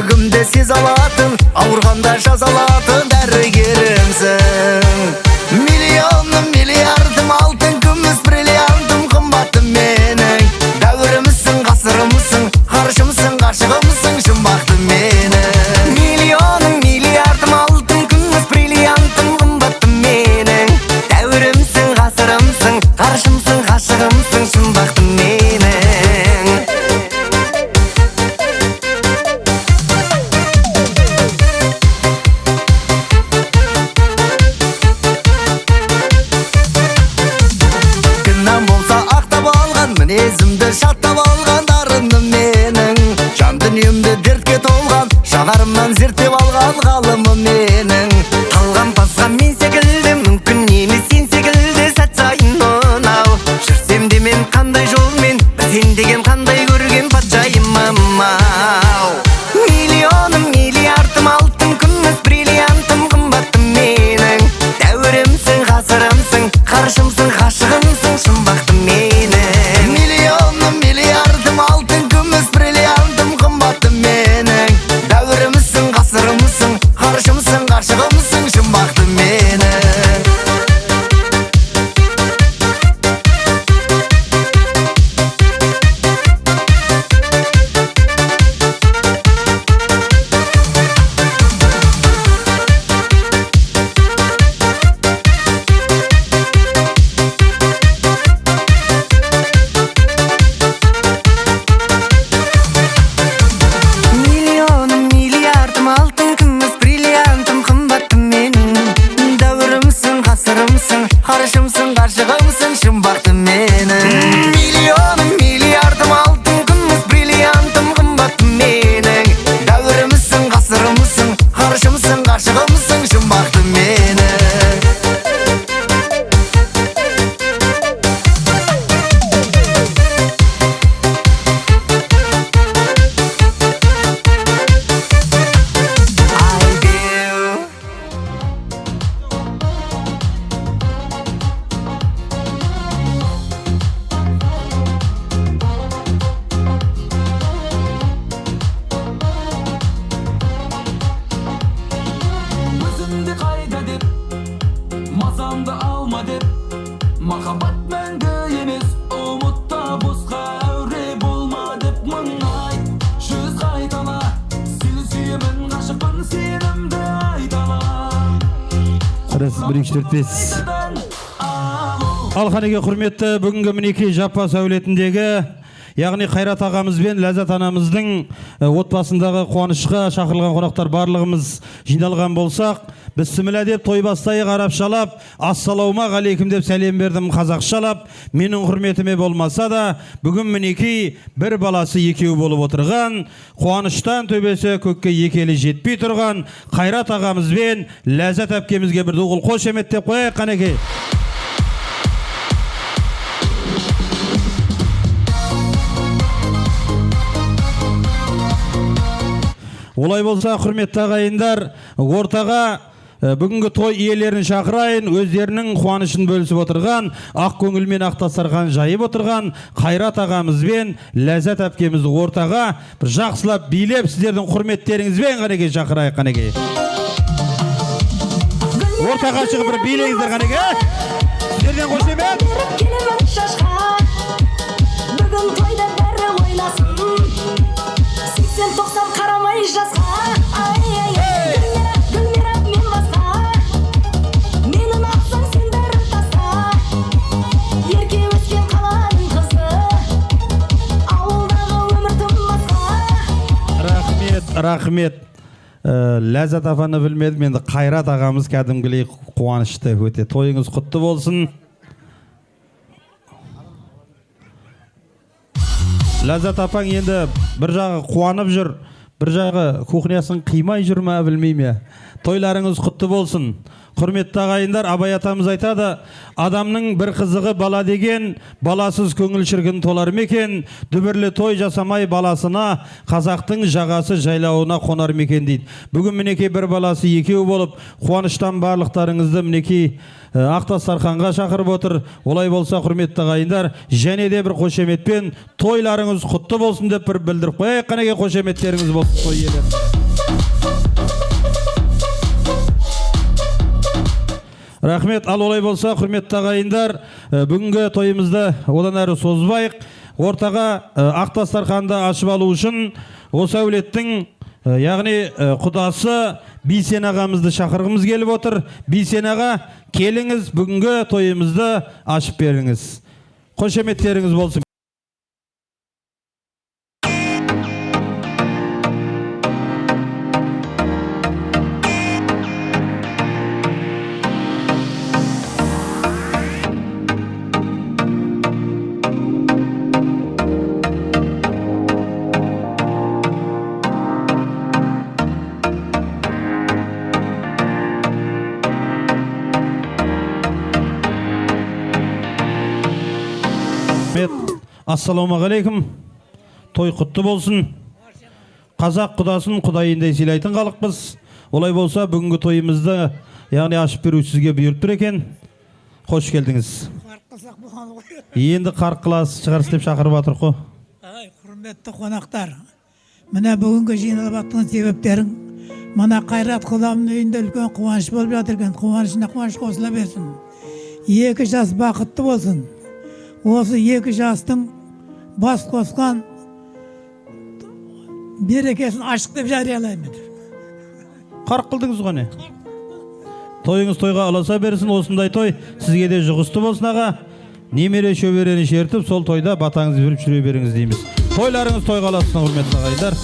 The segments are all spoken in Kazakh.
Жүрегімді сезе алатын, ауырғанда жазалатын дәрігерімсің. Миллионым, миллиардым, алтын, күміс, бриллиантым, қымбатым менің. Дәуірімсің, ғасырымсың, ғарышымсың, ғашығымсың, шын бақытым менің. Миллионым, миллиардым, алтын, күміс, бриллиантым, қымбатым менің. Дәуірімсің, ғасырымсың, ғарышымсың, ғашығымсың, шын бақытым менің. Кінәм болса ақтап алған, мінезімді шаттап алған дарыным менің. Жан дүниемді дертке толған, жанарымнан зерттеп алған ғалымым менің. Талғампазға мен секілді, мүмкін емес сен секілді сәт сайын ұнау. Жүрсем де мен қандай жолмен, бір сен деген қандай көрген патшайымым ау. Миллионым, миллиардым, алтын, күміс, бриллиантым, қымбатым менің. Дәуірімсің, ғасырымсың, ғарышымсың, ғашығымсың, шын бақытым менің. Миллионым, миллиардым, алтын, күміс, бриллиантым, қымбатым менің. Дәуірімсің, ғасырымсың, ғарышымсың, ғашығымсың, шын бақытым менің. Миллионым, миллиардым, алтын, күміс, бриллиантым, қымбатым менің. Дәуірімсің, ғасырымсың, ғарышымсың, ғашығымсың, шын бақытым менің. Миллионым, миллиардым, алтын, күміс, бриллиантым, қымбатым менің. Дәуірімсің, ғасырымсың, ғарышымсың, ғашығымсың, шын бақытым менің. Айбеу. Өзімді қайда деп, мазамды алма деп, махаббат мәңгі емес, ұмыт та босқа әуре болма деп мың айт, жүз қайтала, сені сүйемін, ғашықпын, сенімді айта алам. Раз, бір, екі, төрт, бес. Ал қанеке, құрметті бүгінгі мінекей Жаппас әулетіндегі, яғни Қайрат ағамыз бен Ләззат анамыздың отбасындағы қуанышқа шақырылған қонақтар барлығымыз жиналған болсақ, бісміллә деп той бастайық арабшалап, ассалаумағалейкум деп сәлем бердім қазақшалап, менің құрметіме болмаса да, бүгін мінекей бір баласы екеу болып отырған, қуаныштан төбесі көкке екі елі жетпей тұрған Қайрат ағамыз бен Ләззат әпкемізге бір ду қол қошемет деп қояйық қанекей. Олай болса, құрметті ағайындар, ортаға бүгінгі той иелерін шақырайын, өздерінің қуанышын бөлісіп отырған, ақ көңілмен ақ дастархан жайып отырған Қайрат ағамыз бен Ләззат әпкемізді ортаға бір жақсылап билеп, сіздердің құрметтеріңізбен қанекей шақырайық қанекей. Ортаға шығып бір билеңіздер қанекей. Сіздерден қошемет. Келемін шашқа, бүгін тойда бәрі ойнасын. 80-90 қарамай жасқа. Ай, ай, ай, Гүлмира, Гүлмира, мен басқа. Мені ұнатсаң сен бәрін таста. Ерке өскен қаланың қызы, ауылдағы өмір тым басқа. Рахмет, рахмет. Ләззат апаны білмедім, енді Қайрат ағамыз кәдімгідей қуанышты өте. Тойыңыз құтты болсын. Ләззат апаң енді бір жағы қуанып жүр, бір жағы кухнясын қимай жүр ма білмеймін. Тойларыңыз құтты болсын. Құрметті ағайындар, Абай атамыз айтады, адамның бір қызығы бала деген, баласыз көңіл шіркін толар ма екен, дүбірлі той жасамай баласына, қазақтың жағасы жайлауына қонар ма екен дейді. Бүгін мінекей бір баласы екеу болып, қуаныштан барлықтарыңызды мінекей ақ дастарханға шақырып отыр. Олай болса, құрметті ағайындар, және де бір қошеметпен тойларыңыз құтты болсын деп бір білдіріп қояйық. Қанеге қошеметтеріңіз болсын той иелері. Рахмет. Ал олай болса, құрметті ағайындар, бүгінгі тойымызды одан әрі созбайық. Ортаға ақ дастарханды ашып алу үшін осы әулеттің, яғни құдасы Бейсен ағамызды шақырғымыз келіп отыр. Бейсен аға, келіңіз, бүгінгі тойымызды ашып беріңіз. Қошеметтеріңіз болсын. Ассалаумағалейкум. Той құтты болсын. Қазақ құдасын құдайындай сыйлайтын халықпыз. Олай болса, бүгінгі тойымызды, яғни ашып беру сізге бұйырып тұр екен. Қош келдіңіз. Енді қарқ қыласыз шығарсыз деп шақырып жатыр қой. Ай, құрметті қонақтар. Міне бүгінгі жиналып жатқан себептерің мына Қайрат құдамның үйінде үлкен қуаныш болып жатыр екен. Қуанышына қуаныш қосыла берсін. Екі жас бақытты болсын. Осы екі жастың бас қосқан берекесін ашық деп жариялаймын. Қарқ қылдыңыз ғой не? Тойыңыз тойға ұласа берсін, осындай той сізге де жұғысты болсын аға. Немере шөберені шертіп, сол тойда батаңызды беріп жүре беріңіз дейміз. Тойларыңыз тойға ұлассын, құрметті ағайындар.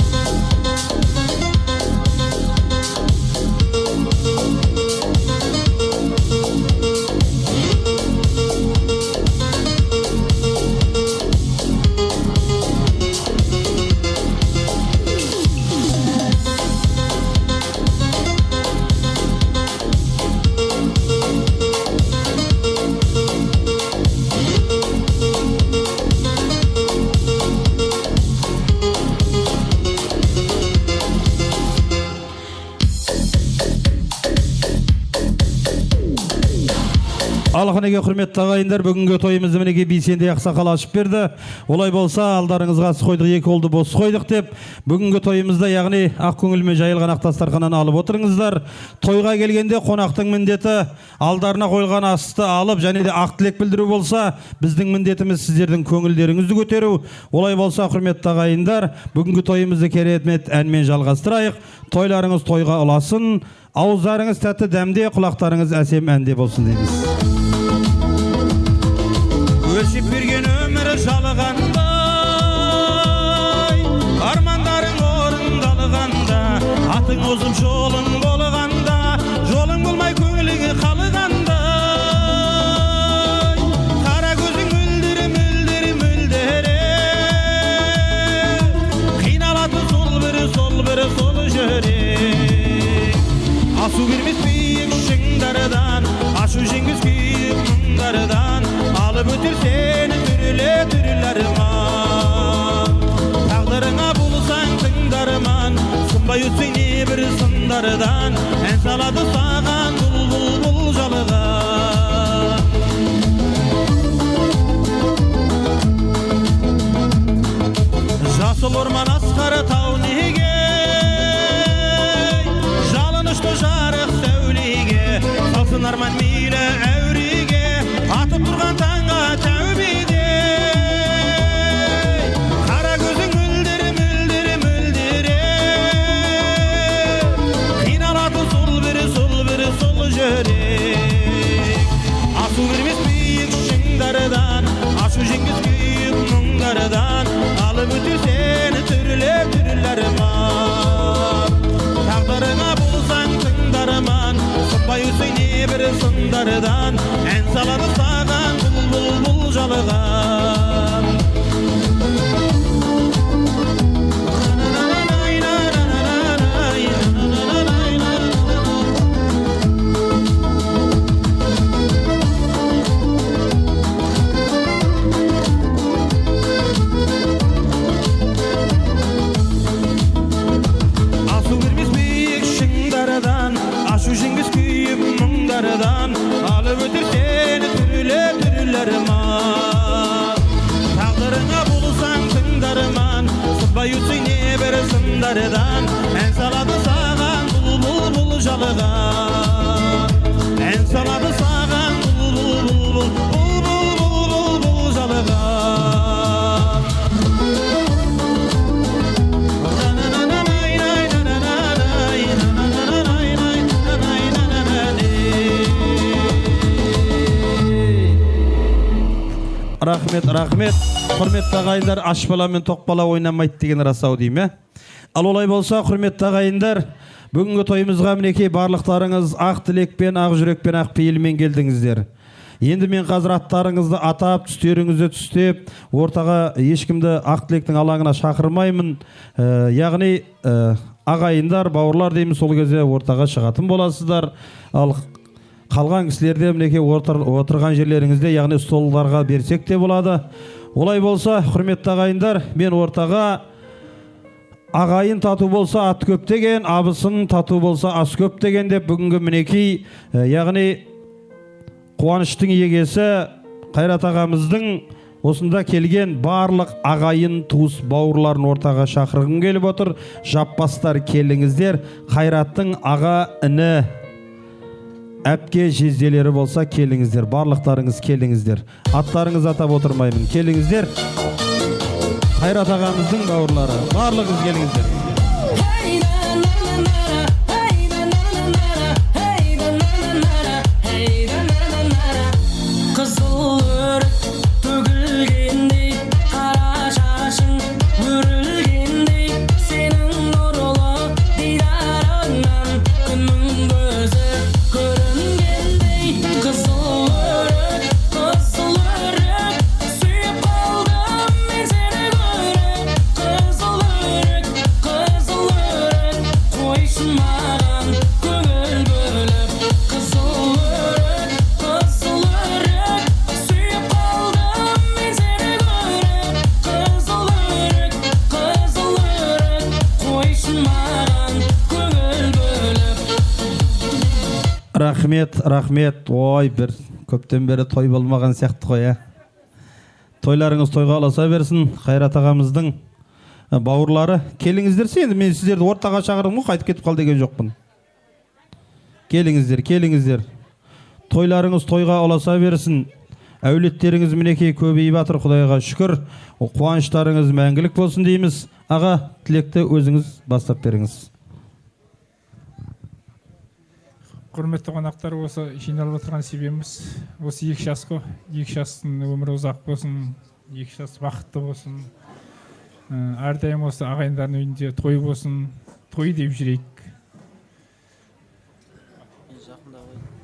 Алқынеге құрметті ағайындар, бүгінгі тойымызды мінекей Бейсенді ақсақал ашып берді. Олай болса, алдарыңызға ас қойдық, екі қолды бос қойдық деп, бүгінгі тойымызда, яғни ақ көңілмен жайылған ақ дастарханнан алып отырыңыздар. Тойға келгенде қонақтың міндеті алдарына қойылған асты алып, және де ақ тілек білдіру болса, біздің міндетіміз сіздердің көңілдеріңізді көтеру. Олай болса, құрметті ағайындар, бүгінгі тойымызды керемет әнмен жалғастырайық. Тойларыңыз тойға ұласын, ауыздарыңыз тәтті дәмде, құлақтарыңыз әсем әнде болсын дейміз. Өсіп берген өмір жалғандай, армандарың орындалғанда, атың озып жолың болғанда, жолың болмай көңіліңе қалғанда, қара көзің мөлдір, мөлдір, мөлдір, қиналатын сол бір, сол бір, сол жүрек. Асу бермес биік шыңдардан, ашу жеңбес күйік мұңдардан, алып өтер сені түрлі түрлі арман. Тағдырыңа болсаң тыңдарман, сынбай өтсең небір сындардан, ән салады саған бұл бұл жалған. Жасыл орман асқар тау неге, жалынышты жарық сәулеге, салсын арман мейлі әуреге, атып тұрған таңға тәубеде. Қара көзің мөлдір, мөлдір, мөлдір, қиналатын сол бір, сол бір, сол жүрек. Асу бермес биік шыңдардан, ашу жеңбес күйік мұңдардан, алып өтер сені түрлі түрлі арман. Тағдырыңа болсаң тыңдарман, сынбай өтсең небір сындардан, ән салады саған бұл бұл бұл жалған. Дидардан ән салады саған бұлбұл бұл жалған. Ән салады саған бұлбұл бұлбұл бұлбұл бұлбұл бұл жалған. Рахмет, рахмет. Құрметті ағайындар, аш бала мен тоқ бала ойнамайды деген рас ау деймін. Ал олай болса, құрметті ағайындар, бүгінгі тойымызға мінекей барлықтарыңыз ақ тілекпен, ақ жүрекпен, ақ пейілмен келдіңіздер. Енді мен қазір аттарыңызды атап, түстеріңізді түстеп, ортаға ешкімді ақ тілектің алаңына шақырмаймын. Яғни ағайындар, бауырлар деймін, сол кезде ортаға шығатын боласыздар. Ал қалған кісілерде мінекей отырған жерлеріңізде, яғни столдарға берсек те болады. Олай болса, құрметті ағайындар, мен ортаға ағайын тату болса ат көп деген, абысын тату болса ас көп деген деп бүгінгі мінекей, яғни қуаныштың егесі Қайрат ағамыздың осында келген барлық ағайын, туыс, бауырларын ортаға шақырғым келіп отыр. Жаппастар, келіңіздер. Қайраттың аға, іні, әпке, жезделері болса келіңіздер, барлықтарыңыз келіңіздер. Аттарыңызды атап отырмаймын, келіңіздер. Қайрат ағамыздың бауырлары, барлығыңыз келіңіздер. Қызыл өрік төгілгендей, қара шашың өрілгендей, сенің нұрлы дидарыңнан күннің көзі көрінгендей. Қызыл өрік, қызыл өрік, сүйіп қалдым мен сені көріп. Қызыл өрік, қызыл өрік, қойшы маған көңіл бөліп. Қызыл өрік, қызыл өрік, сүйіп қалдым мен сені көріп. Қызыл өрік, қызыл өрік, қойшы маған көңіл бөліп. Рахмет, рахмет. Ой, бір көптен бері той болмаған сияқты ғой, ә? Тойларыңыз тойға ұласа берсін. Қайрат ағамыздың бауырлары, келіңіздерсе, енді мен сіздерді ортаға шақырдым ғой, қайтып кетіп қал деген жоқпын. Келіңіздер, келіңіздер. Тойларыңыз тойға ұласа берсін. Әулеттеріңіз мінекей көбейіп жатыр, Құдайға шүкір. Қуаныштарыңыз мәңгілік болсын дейміз. Аға, тілекті өзіңіз бастап беріңіз. Құрметті қонақтар, осы жиналып отырған себебіміз осы екі жас қой. Екі жастың өмірі ұзақ болсын, екі жас бақытты болсын. Әрдайым осы ағайындардың үйінде той болсын, той деп жүрейік.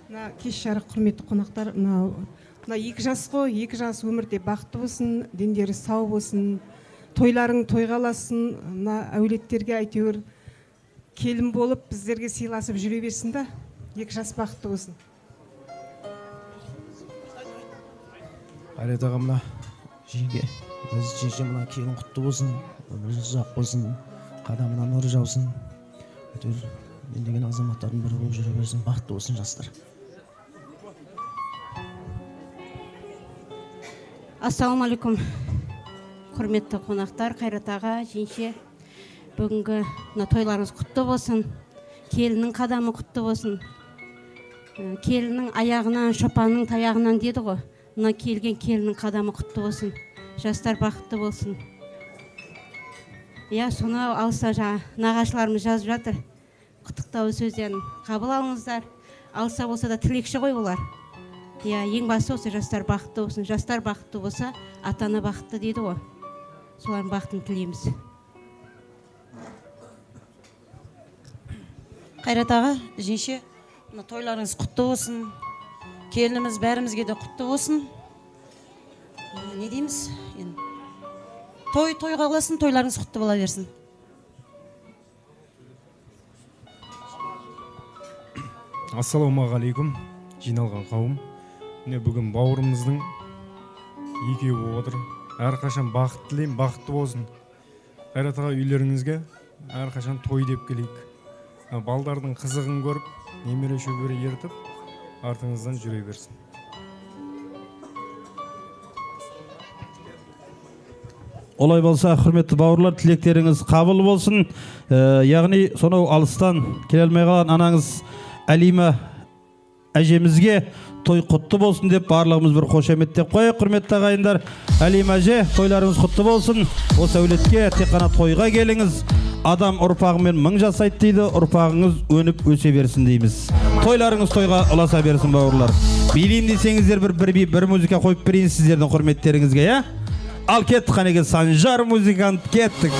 Мына кеш жарық құрметті қонақтар, мына екі жас қой, екі жас өмірде бақытты болсын, дендері сау болсын, тойларың тойға ұлассын, мына әулеттерге әйтеуір келін болып біздерге сыйласып жүре берсін да. Екі жас бақытты болсын. Қайрат аға, мына жеңге, біз жеңше, мына келін құтты болсын, өмірі ұзақ болсын, қадамына нұр жаусын. Әйтеуір мен деген азаматтардың бірі болып жүре берсін, бақытты болсын жастар. Ассалаумағалейкум, құрметті қонақтар, Қайрат аға, жеңше. Бүгінгі мына тойларыңыз құтты болсын, келіннің қадамы құтты болсын. Келіннің аяғынан, шопанның таяғынан деді ғой. Мына келген келіннің қадамы құтты болсын, жастар бақытты болсын. Иә, сонау алыста жаңа нағашыларымыз жазып жатыр. Құттықтау сөздерін қабыл алыңыздар. Алыста болса да тілекші ғой олар. Иә, ең бастысы осы жастар бақытты болсын. Жастар бақытты болса, ата-ана бақытты дейді ғой. Солардың бақытын тілейміз. Қайрат аға, жеңше, мына тойларыңыз құтты болсын. Келініміз бәрімізге де құтты болсын. Не дейміз? Енді той тойға ұласын, тойларыңыз құтты бола берсін. Ассалаумағалейкум, жиналған қауым. Міне бүгін бауырымыздың екеуі болып отыр. Әрқашан бақыт тілеймін, бақытты болсын. Қайрат аға, үйлеріңізге әрқашан той деп келейік. Балдардың қызығын көріп, немере шөбере ертіп, артыңыздан жүре берсін. Олай болса, құрметті бауырлар, тілектеріңіз қабыл болсын. Яғни сонау алыстан келе алмай қалған анаңыз Әлима әжемізге той құтты болсын деп барлығымыз бір қошеметтеп қояйық, құрметті ағайындар. Әлима әже, тойларыңыз құтты болсын. Осы әулетке тек қана тойға келіңіз. Адам ұрпағымен мың жасайды дейді, ұрпағыңыз өніп өсе берсін дейміз. Тойларыңыз тойға ұласа берсін, бауырлар. Билеймін десеңіздер, бір би, бір музыка қойып берейін сіздердің құрметтеріңізге, иә? Ал кеттік, қанеке, Санжар музыкант, кеттік.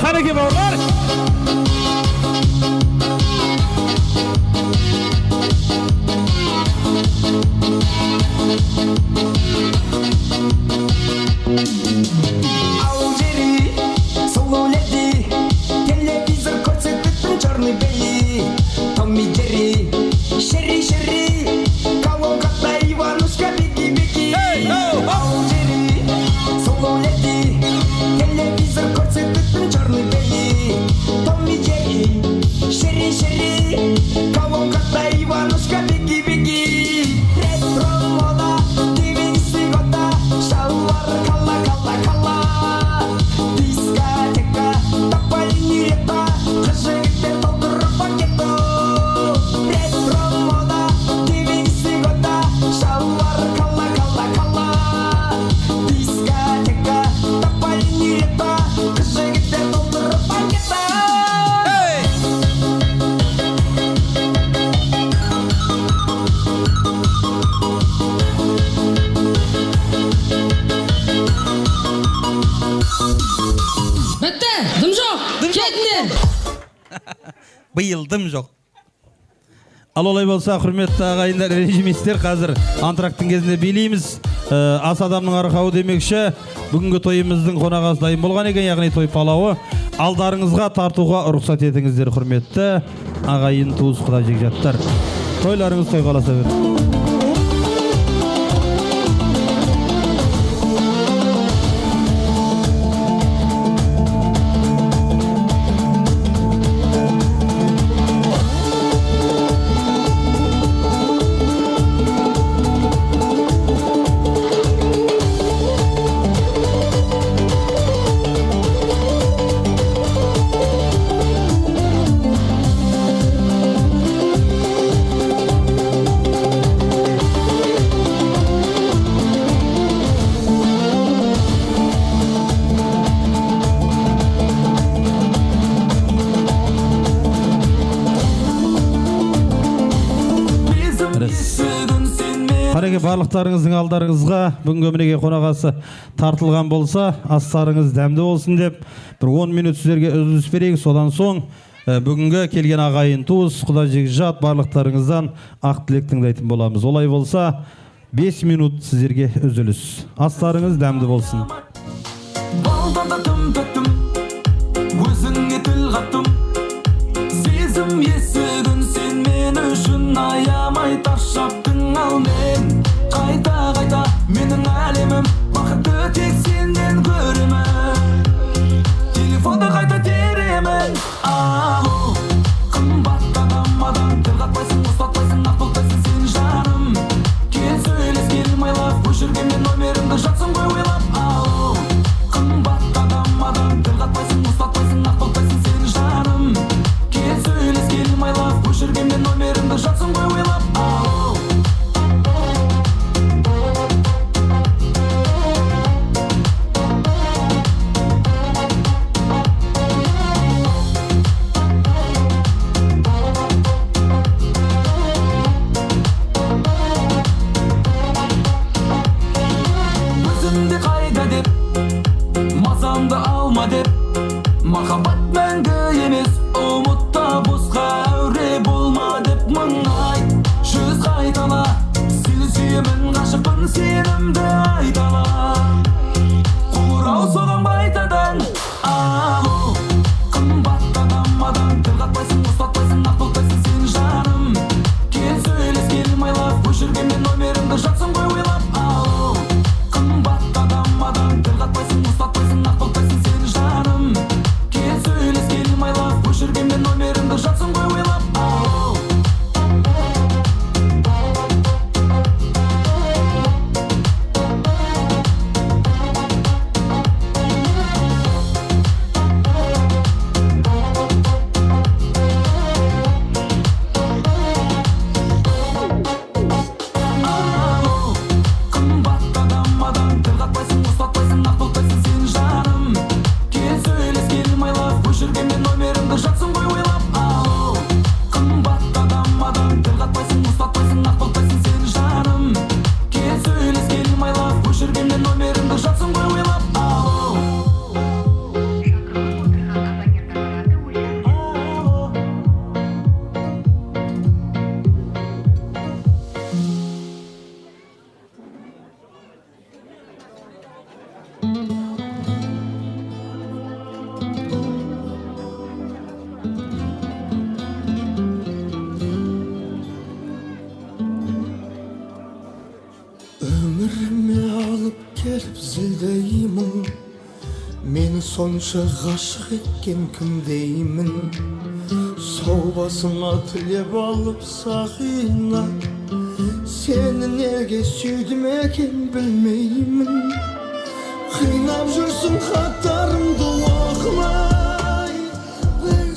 Қанеке, бауырлар. Ауыл жері, сұлу леди, телевизор көрсететін черный белый, Том и Джерри, Шерри, Шерри, колонкада Иванушка, беги, беги. Ауыл жері, сұлу леди, телевизор көрсететін черный белый, Том и Джерри, Шерри, Шерри, колонкада Иванушка, беги, беги. Ретро мода, 90 года, шалбар кала, кала, кала. Дискотека, тополиный лето, қыз жігіттер толтырып пакетті. Ретро мода, 90 года, шалбар кала, кала, кала. Дискотека, тополиный лето, қыз жігіттер толтырып пакетті. Бітті, дым жоқ, кетіңдер. Биыл дым жоқ. Ал олай болса, құрметті ағайындар, ренжімейсіздер, қазір антрактың кезінде билейміз. Ас адамның арқауы демекші, бүгінгі тойымыздың қонағасы дайын болған екен, яғни той палауы. Алдарыңызға тартуға рұқсат етіңіздер, құрметті ағайын, туыс, құда, жекжаттар. Тойларыңыз тойға ұласа берсін. Қареке, барлықтарыңыздың алдарыңызға бүгінгі мінекей қонақасы тартылған болса, астарыңыз дәмді болсын деп бір 10 минут сіздерге үзіліс берейік. Содан соң бүгінгі келген ағайын, туыс, құда, жекжат барлықтарыңыздан ақ тілек тыңдайтын боламыз. Олай болса, 5 минут сіздерге үзіліс. Астарыңыз дәмді болсын. Балданда тым тәттім, өзіңе тіл қаттым. Сезім есігін сен мен үшін аямай тарс жаптың, ал мен қайта қайта менің әлемім бақытты тек сенен көремін. Телефонды қайта теремін. Алло, қымбат адам, адам тіл қатпайсың, ұстатпайсың, ақ бұлттайсың сен жаным. Кел сөйлес, кел майлап, өшіргенмен номерімді жатсың ғой ойлап. Алло, қымбат адам, адам тіл қатпайсың, ұстатпайсың, ақ бұлттайсың сен жаным. Кел сөйлес, кел майлап, өшіргенмен номерімді жатсың ғой ойлап. Алло. Өзімді қайда деп, мазамды алма деп, махаббат мәңгі емес, ұмытта босқа әуре болма деп мың айт, жүз қайтала, сені сүйемін, ғашықпын, сенімді айтала. Қоңырау соғам қайтадан. Алло, қымбат адам, адам тіл қатпайсың, ұстатпайсың, ақ бұлттайсың сен жаным. Кел сөйлес, кел майлап, өшіргенмен номерімді жатсың ғой ойлап. Алло, қымбат адам, адам тіл қатпайсың, ұстатпайсың, ақ бұлттайсың сен жаным. Кел сөйлес, кел майлап, өшіргенмен Өміріме алып келіп зілдей мұң, мені сонша ғашық еткен кім деймін. Сау басыма тілеп алып сақина, сені неге сүйдім екен білмеймін. Қинап жүрсің хаттарымды оқымай, бір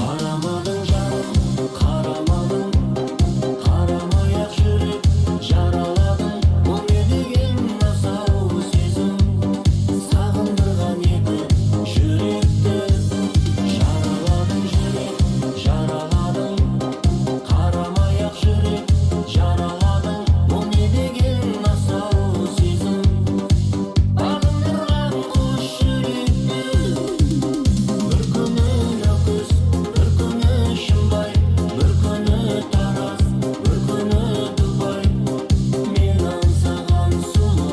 Қарамадың жаным, қарамадың, қарамай-ақ жүрек жараладың. Бұл не деген асау сезім, сағындырған екі жүректі. Жараладың жүрек, жараладың, қарамай-ақ жүрек жараладың. Бұл не деген асау сезім, бағындырған қос жүректі. Бір күні Нүкіс, бір күні Шымбай, бір күні Тараз, бір күні Дубай. Мен аңсаған сұлу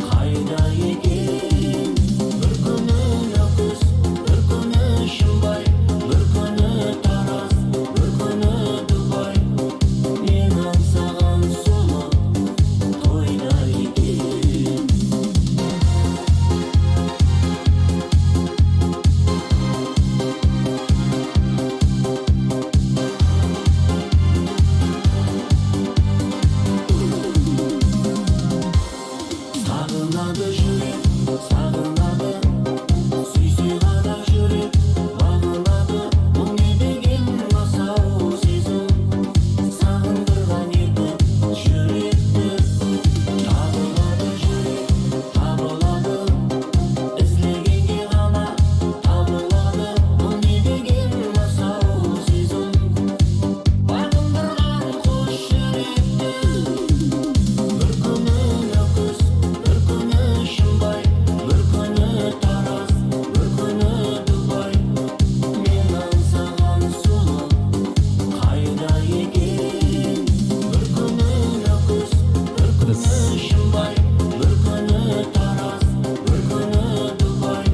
қайда екен? Бір күні Нүкіс, бір күні Шымбай, бір күні Тараз, бір күні Дубай. Мен аңсаған сұлу тойда екен. Сағынады жүрек, сағынады, сүйсе ғана жүрек бағынады. Бұл не деген асау сезім, сағындырған екі жүректі. Табылады жүрек, табылады, іздегенге ғана табылады. Бұл не деген асау сезім, бағындырған қос жүректі. Бір күні Нүкіс, бір күні Шымбай, бір күні Тараз, бір күні Дубай. Мен аңсаған сұлу қайда екен? Бір күні Нүкіс, бір күні Шымбай, бір күні Тараз, бір күні Дубай.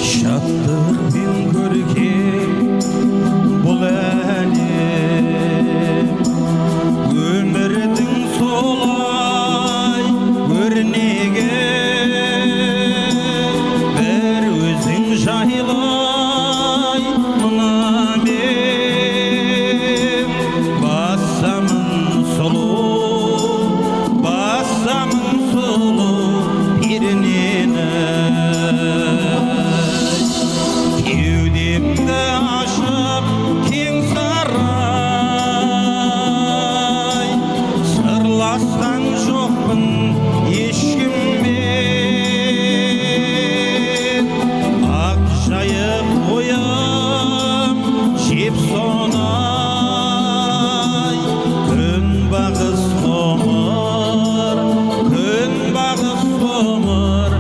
Шаттықпен көрген бұл әлем, өмірдің солай өрнегі. Бір өзің жайлай мына мен, басамын сұлу, басамын сұлу пернені. Кеудемді ашып кең сарай, сырласқан жоқпын ешкіммен. Ақ жайық ойым жеп сонай, күн бағыс ғұмыр, күн бағыс ғұмыр.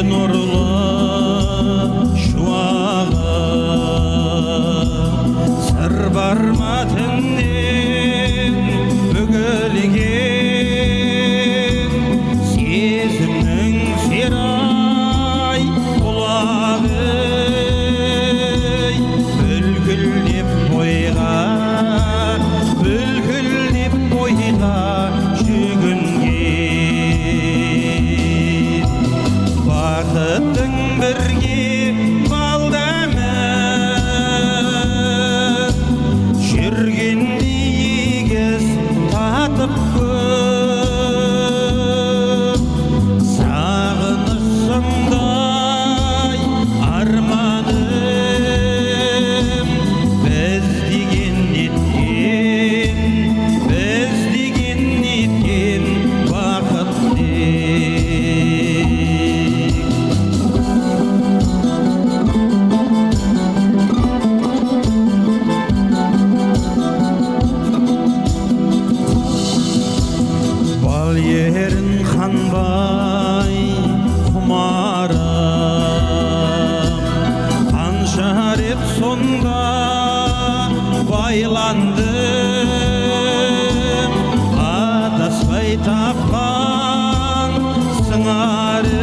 Нұрлы шуағы, сыр бар ма түннен бүгілген, сезімнің серай құлағы, бүлкілдеп бойға, бүлкілдеп бойға жүгінген. Бақыттың бірге балдамын, жүргендей егіз татып көп, сағыныш сондай арманым, біз деген неткен, біз деген неткен бақыт тек. Бал ерін қанбай құмарым, қанша рет сонда байландым, адаспай тапқан сыңарың,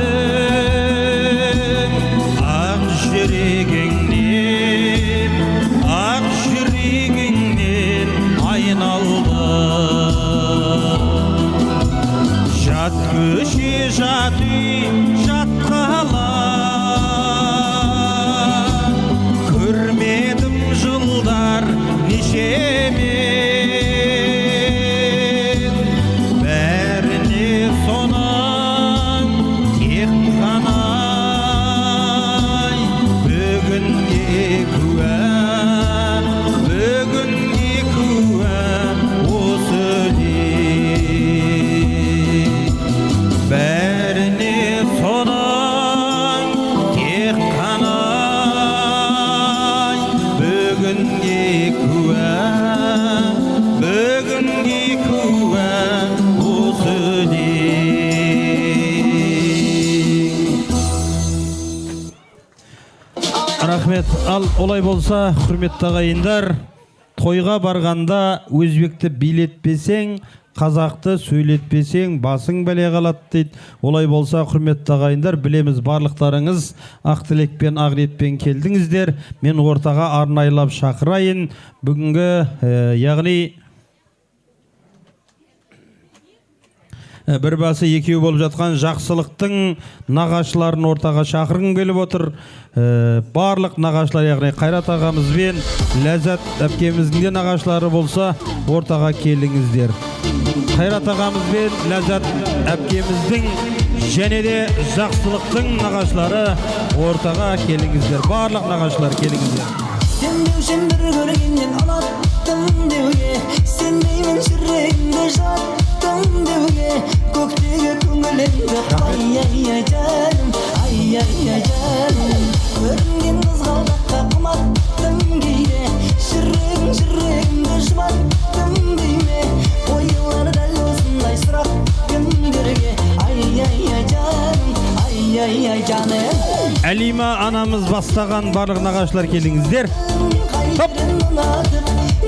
ақ жүрегіңнен, ақ жүрегіңнен айналдым. Жат көше, жат үй, жат қала, көрмедім жылдар нешемен, бәріне соның тек қана бүгінге куә, бүгінге куә осы өлең. Бәріне соның тек қана бүгінге куә, бүгінге куә осы өлең. Рахмет. Ал олай болса, құрметті ағайындар, тойға барғанда өзбекті билетпесең, қазақты сөйлетпесең, басың бәле қалады дейді. Олай болса, құрметті ағайындар, білеміз, барлықтарыңыз ақ тілекпен, ақ ниетпен келдіңіздер. Мен ортаға арнайлап шақырайын. Бүгінгі, яғни бір басы екеу болып жатқан Жақсылықтың нағашыларын ортаға шақырғым келіп отыр. Барлық нағашылар, яғни Қайрат ағамыз бен Ләззат әпкеміздің де нағашылары болса, ортаға келіңіздер. Қайрат ағамыз бен Ләззат әпкеміздің және де Жақсылықтың нағашылары ортаға келіңіздер. Барлық нағашылар келіңіздер. Сенбеушім бір көргеннен ұнаттым деуге, сенбеймін жүрегімде жаттым деуге, көктегі көңілімді ай-ай-ай жаным, ай-ай-ай жаным. Көрінген қызғалдаққа құматтым кейде, жүрегім жүрегімді жұбаттым дейме, қойылар дәл осындай сұрақ кімдерге, ай-ай-ай жаным, ай-ай-ай жаным. Әлима анамыз бастаған барлық нағашылар келіңіздер. Қайерін ұнатып,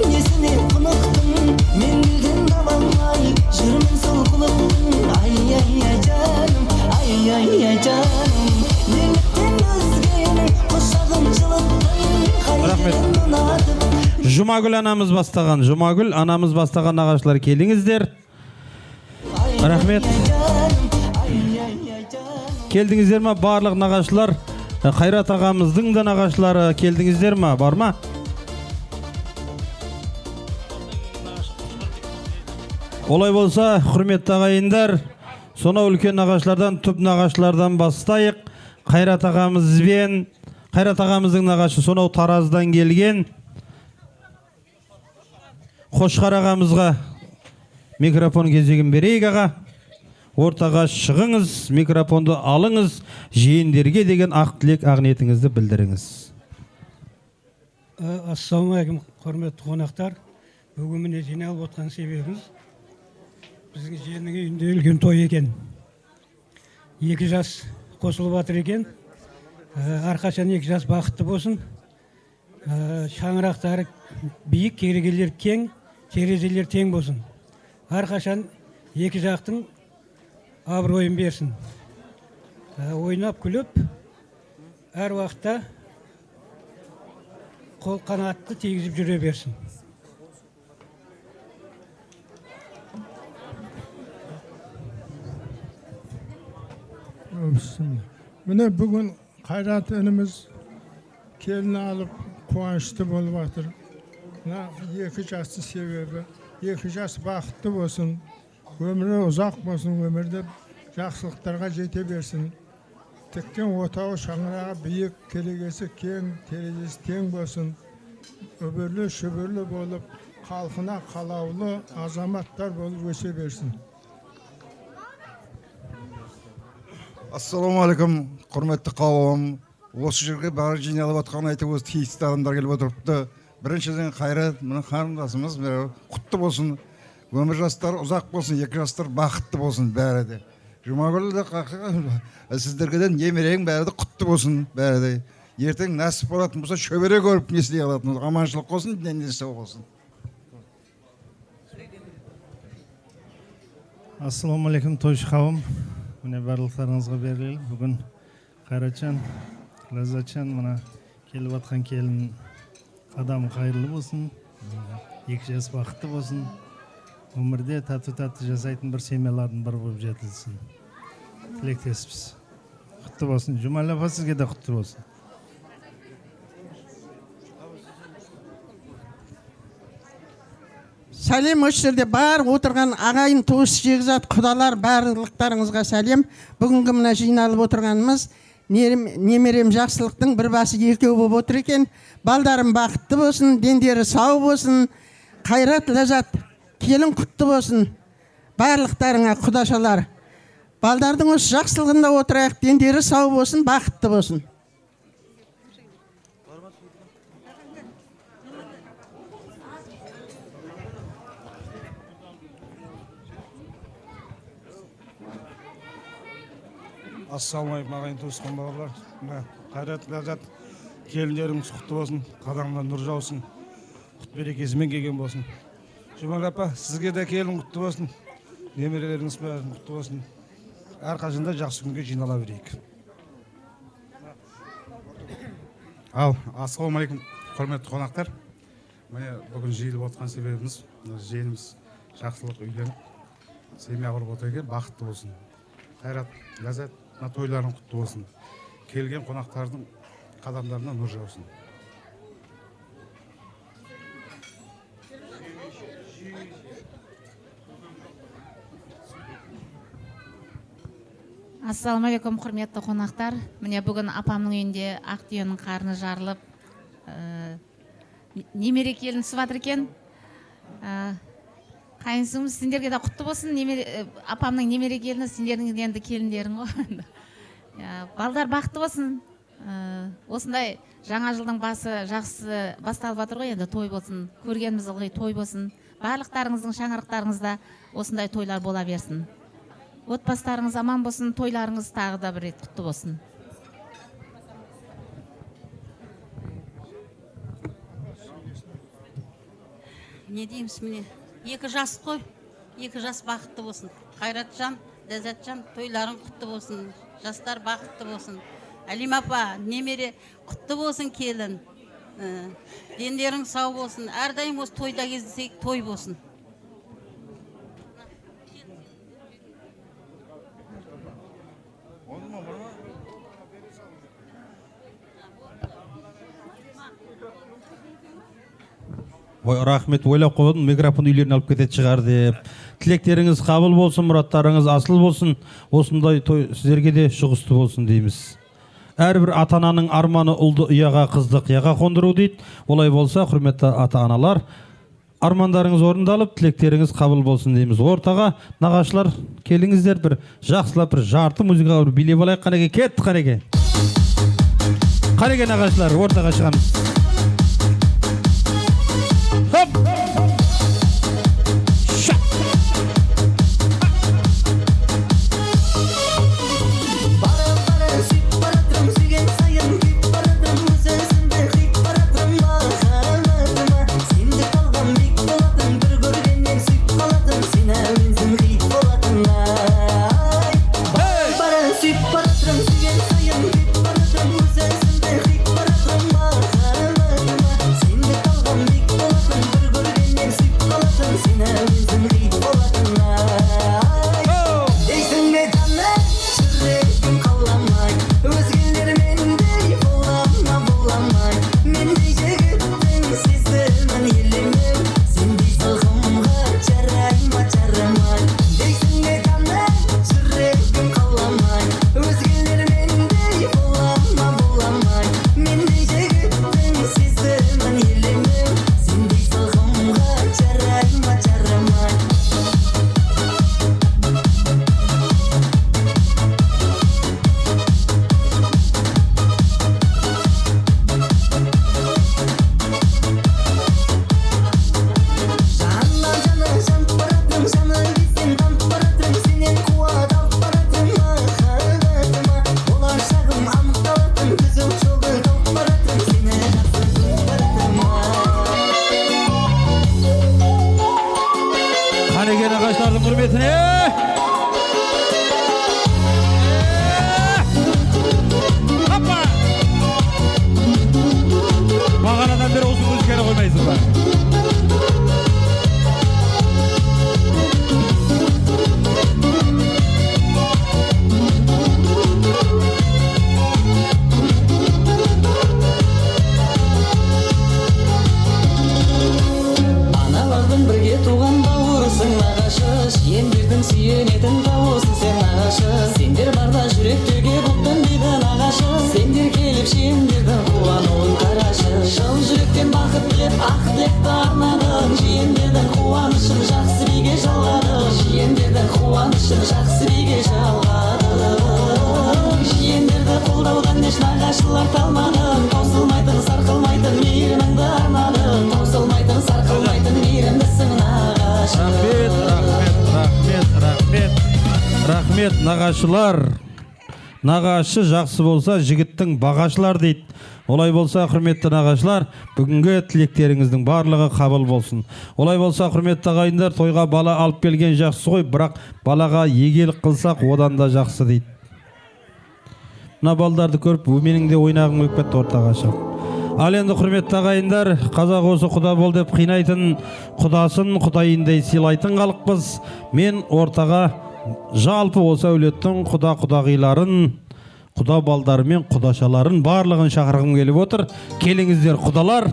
несіне құнықтың, мен гүлден таба алмай жүрмін сол құлықтың. Ай-ай-ай жаным, ай-ай-ай жаным, неліктен өзгенің құшағын жылыттың, қайерін ұнатып. Жұмагүл анамыз бастаған, Жұмагүл анамыз бастаған нағашылар келіңіздер. Рахмет. Келдіңіздер ма барлық нағашылар? Қайрат ағамыздың да нағашылары келдіңіздер ма? Бар ма? Олай болса, құрметті ағайындар, сонау үлкен нағашылардан, түп нағашылардан бастайық. Қайрат ағамызбен, Қайрат ағамыздың нағашы сонау Тараздан келген Қошқар ағамызға микрофон кезегін берейік аға. Ортаға шығыңыз, микрофонды алыңыз, жиендерге деген ақ тілек, ақ ниетіңізді білдіріңіз. Ассалаумағалейкум, құрметті қонақтар. Бүгін міне жиналып отқан себебіміз біздің жиеннің үйінде үлкен той екен. Екі жас қосылып жатыр екен. Әрқашан екі жас бақытты болсын. Шаңырақтары биік, керегелер кең, терезелер тең болсын. Әрқашан екі жақтың абыройын берсін. Ойнап күліп, әр уақытта қол қанатты тигізіп жүре берсін. Міне бүгін Қайрат ініміз келін алып қуанышты болып жатыр. Мына екі жастың себебі, екі жас бақытты болсын, өмірі ұзақ болсын, өмірде жақсылықтарға жете берсін. Тіккен отауы шаңырағы биік, керегесі кең, терезесі тең болсын. Үбірлі шүбірлі болып, халқына қалаулы азаматтар болып өсе берсін. Ассалаумағалейкум, құрметті қауым. Осы жерге бәрі жиналып отқан әйтеуір осы тиісті адамдар келіп отырыпты. Біріншіден Қайрат, мына қарындасымыз құтты болсын, өмір жастары ұзақ болсын, екі жастар бақытты болсын бәрі де. Жұмагүл де сіздерге де немерең бәрі де құтты болсын бәрі де. Ертең нәсіп болатын болса шөбере көріп не істей алатын, аманшылық болсын, дені сау болсын. Ассалаумағалейкум, тойшы қауым. Міне барлықтарыңызға берілелі. Бүгін Қайратжан, Ләззатжан, мына келіп атқан келін қадамы қайырлы болсын, екі жас бақытты болсын, өмірде тату-тату жасайтын бір семьялардың бірі болып жетілсін. Тілектеспіз. Құтты болсын. Жұмәлі апа, сізге де құтты болсын. Сәлем осы жерде бар отырған ағайын, туыс, жекжат, құдалар, барлықтарыңызға сәлем. Бүгінгі мына жиналып отырғанымыз немерем Жақсылықтың бір басы екеу болып отыр екен. Балдарым бақытты болсын, дендері сау болсын, Қайрат, Ләззат, келін құтты болсын. Барлықтарыңа құдашалар. Балдардың осы жақсылығында отырайық, дендері сау болсын, бақытты болсын. Ассалаумағалейкум, ағайын туысқан бауырлар. Мына Қайрат, Ләззат, келіндеріңіз құтты болсын, қадамына нұр жаусын, құт берекесімен келген болсын. Жұмагүл апа, сізге де келін құтты болсын, немерелеріңіз бәрі құтты болсын. Әрқашанда жақсы күнге жинала берейік. Ал, ассалаумағалейкум, құрметті қонақтар. Міне бүгін жиылып отқан себебіміз, жиеніміз Жақсылық үйленіп, семья құрып отыр екен, бақытты болсын. Қайрат, Ләззат, мына тойларың құтты болсын. Келген қонақтардың қадамдарына нұр жаусын. Ассалаумағалейкум, құрметті қонақтар. Міне бүгін апамның үйінде ақ түйенің қарны жарылып, немере келін түсіп жатыр екен. Қайынсыңыз, сендерге де құтты болсын. Апамның немере келіні, сендердің енді келіндерің ғой. Балдар бақытты болсын. Осындай жаңа жылдың басы жақсы басталып жатыр ғой, енді той болсын. Көргеніміз ылғи той болсын. Барлықтарыңыздың шаңырақтарыңызда осындай тойлар бола берсін. Отбасыларыңыз аман болсын, тойларыңыз тағы да бір рет құтты болсын. Не дейміз, міне екі жас қой, екі жас бақытты болсын. Қайратжан, Ләззатжан, тойларың құтты болсын, жастар бақытты болсын. Әлим апа, немере құтты болсын, келін. Дендерің сау болсын, әрдайым осы тойда кездесейік, той болсын. Ой, рахмет, ойлап қойдым, микрофон үйлеріне алып кететін шығар деп. Тілектеріңіз қабыл болсын, мұраттарыңыз асыл болсын, осындай той сіздерге де жұғысты болсын дейміз. Әрбір ата-ананың арманы ұлды ұяға, қызды қияға қондыру дейді. Олай болса, құрметті ата-аналар, армандарыңыз орындалып, тілектеріңіз қабыл болсын дейміз. Ортаға нағашылар келіңіздер, бір жақсылап бір жарты музыкаға бір билеп алайық. Қанеке, кеттік, қанеке. Қанеке, нағашылар, ортаға шығамыз. Хоп! нағашым жақсы биге жалғадың. Жиендерді қолдаудан еш нағашылар талмадың, таусылмайтын сарқылмайтын мейіріміңді арнадың, таусылмайтын сарқылмайтын мейірімдісің нағашым. Рахмет, рахмет, рахмет, рахмет, рахмет, нағашылар. Нағашы жақсы болса, жігіттің бағашылар дейді. Олай болса, құрметті нағашылар, бүгінгі тілектеріңіздің барлығы қабыл болсын. Олай болса, құрметті ағайындар, тойға бала алып келген жақсы ғой, бірақ балаға егелік қылсақ, одан да жақсы дейді. Мына балдарды көріп, менің де ойнағым келіп кетті ортаға шығып. Ал енді құрметті ағайындар, қазақ осы құда бол деп қинайтын, құдасын құдайындай сыйлайтын халықпыз. Мен ортаға жалпы осы әулеттің құда құдағиларын, құда балдары мен құдашаларын барлығын шақырғым келіп отыр. Келіңіздер құдалар,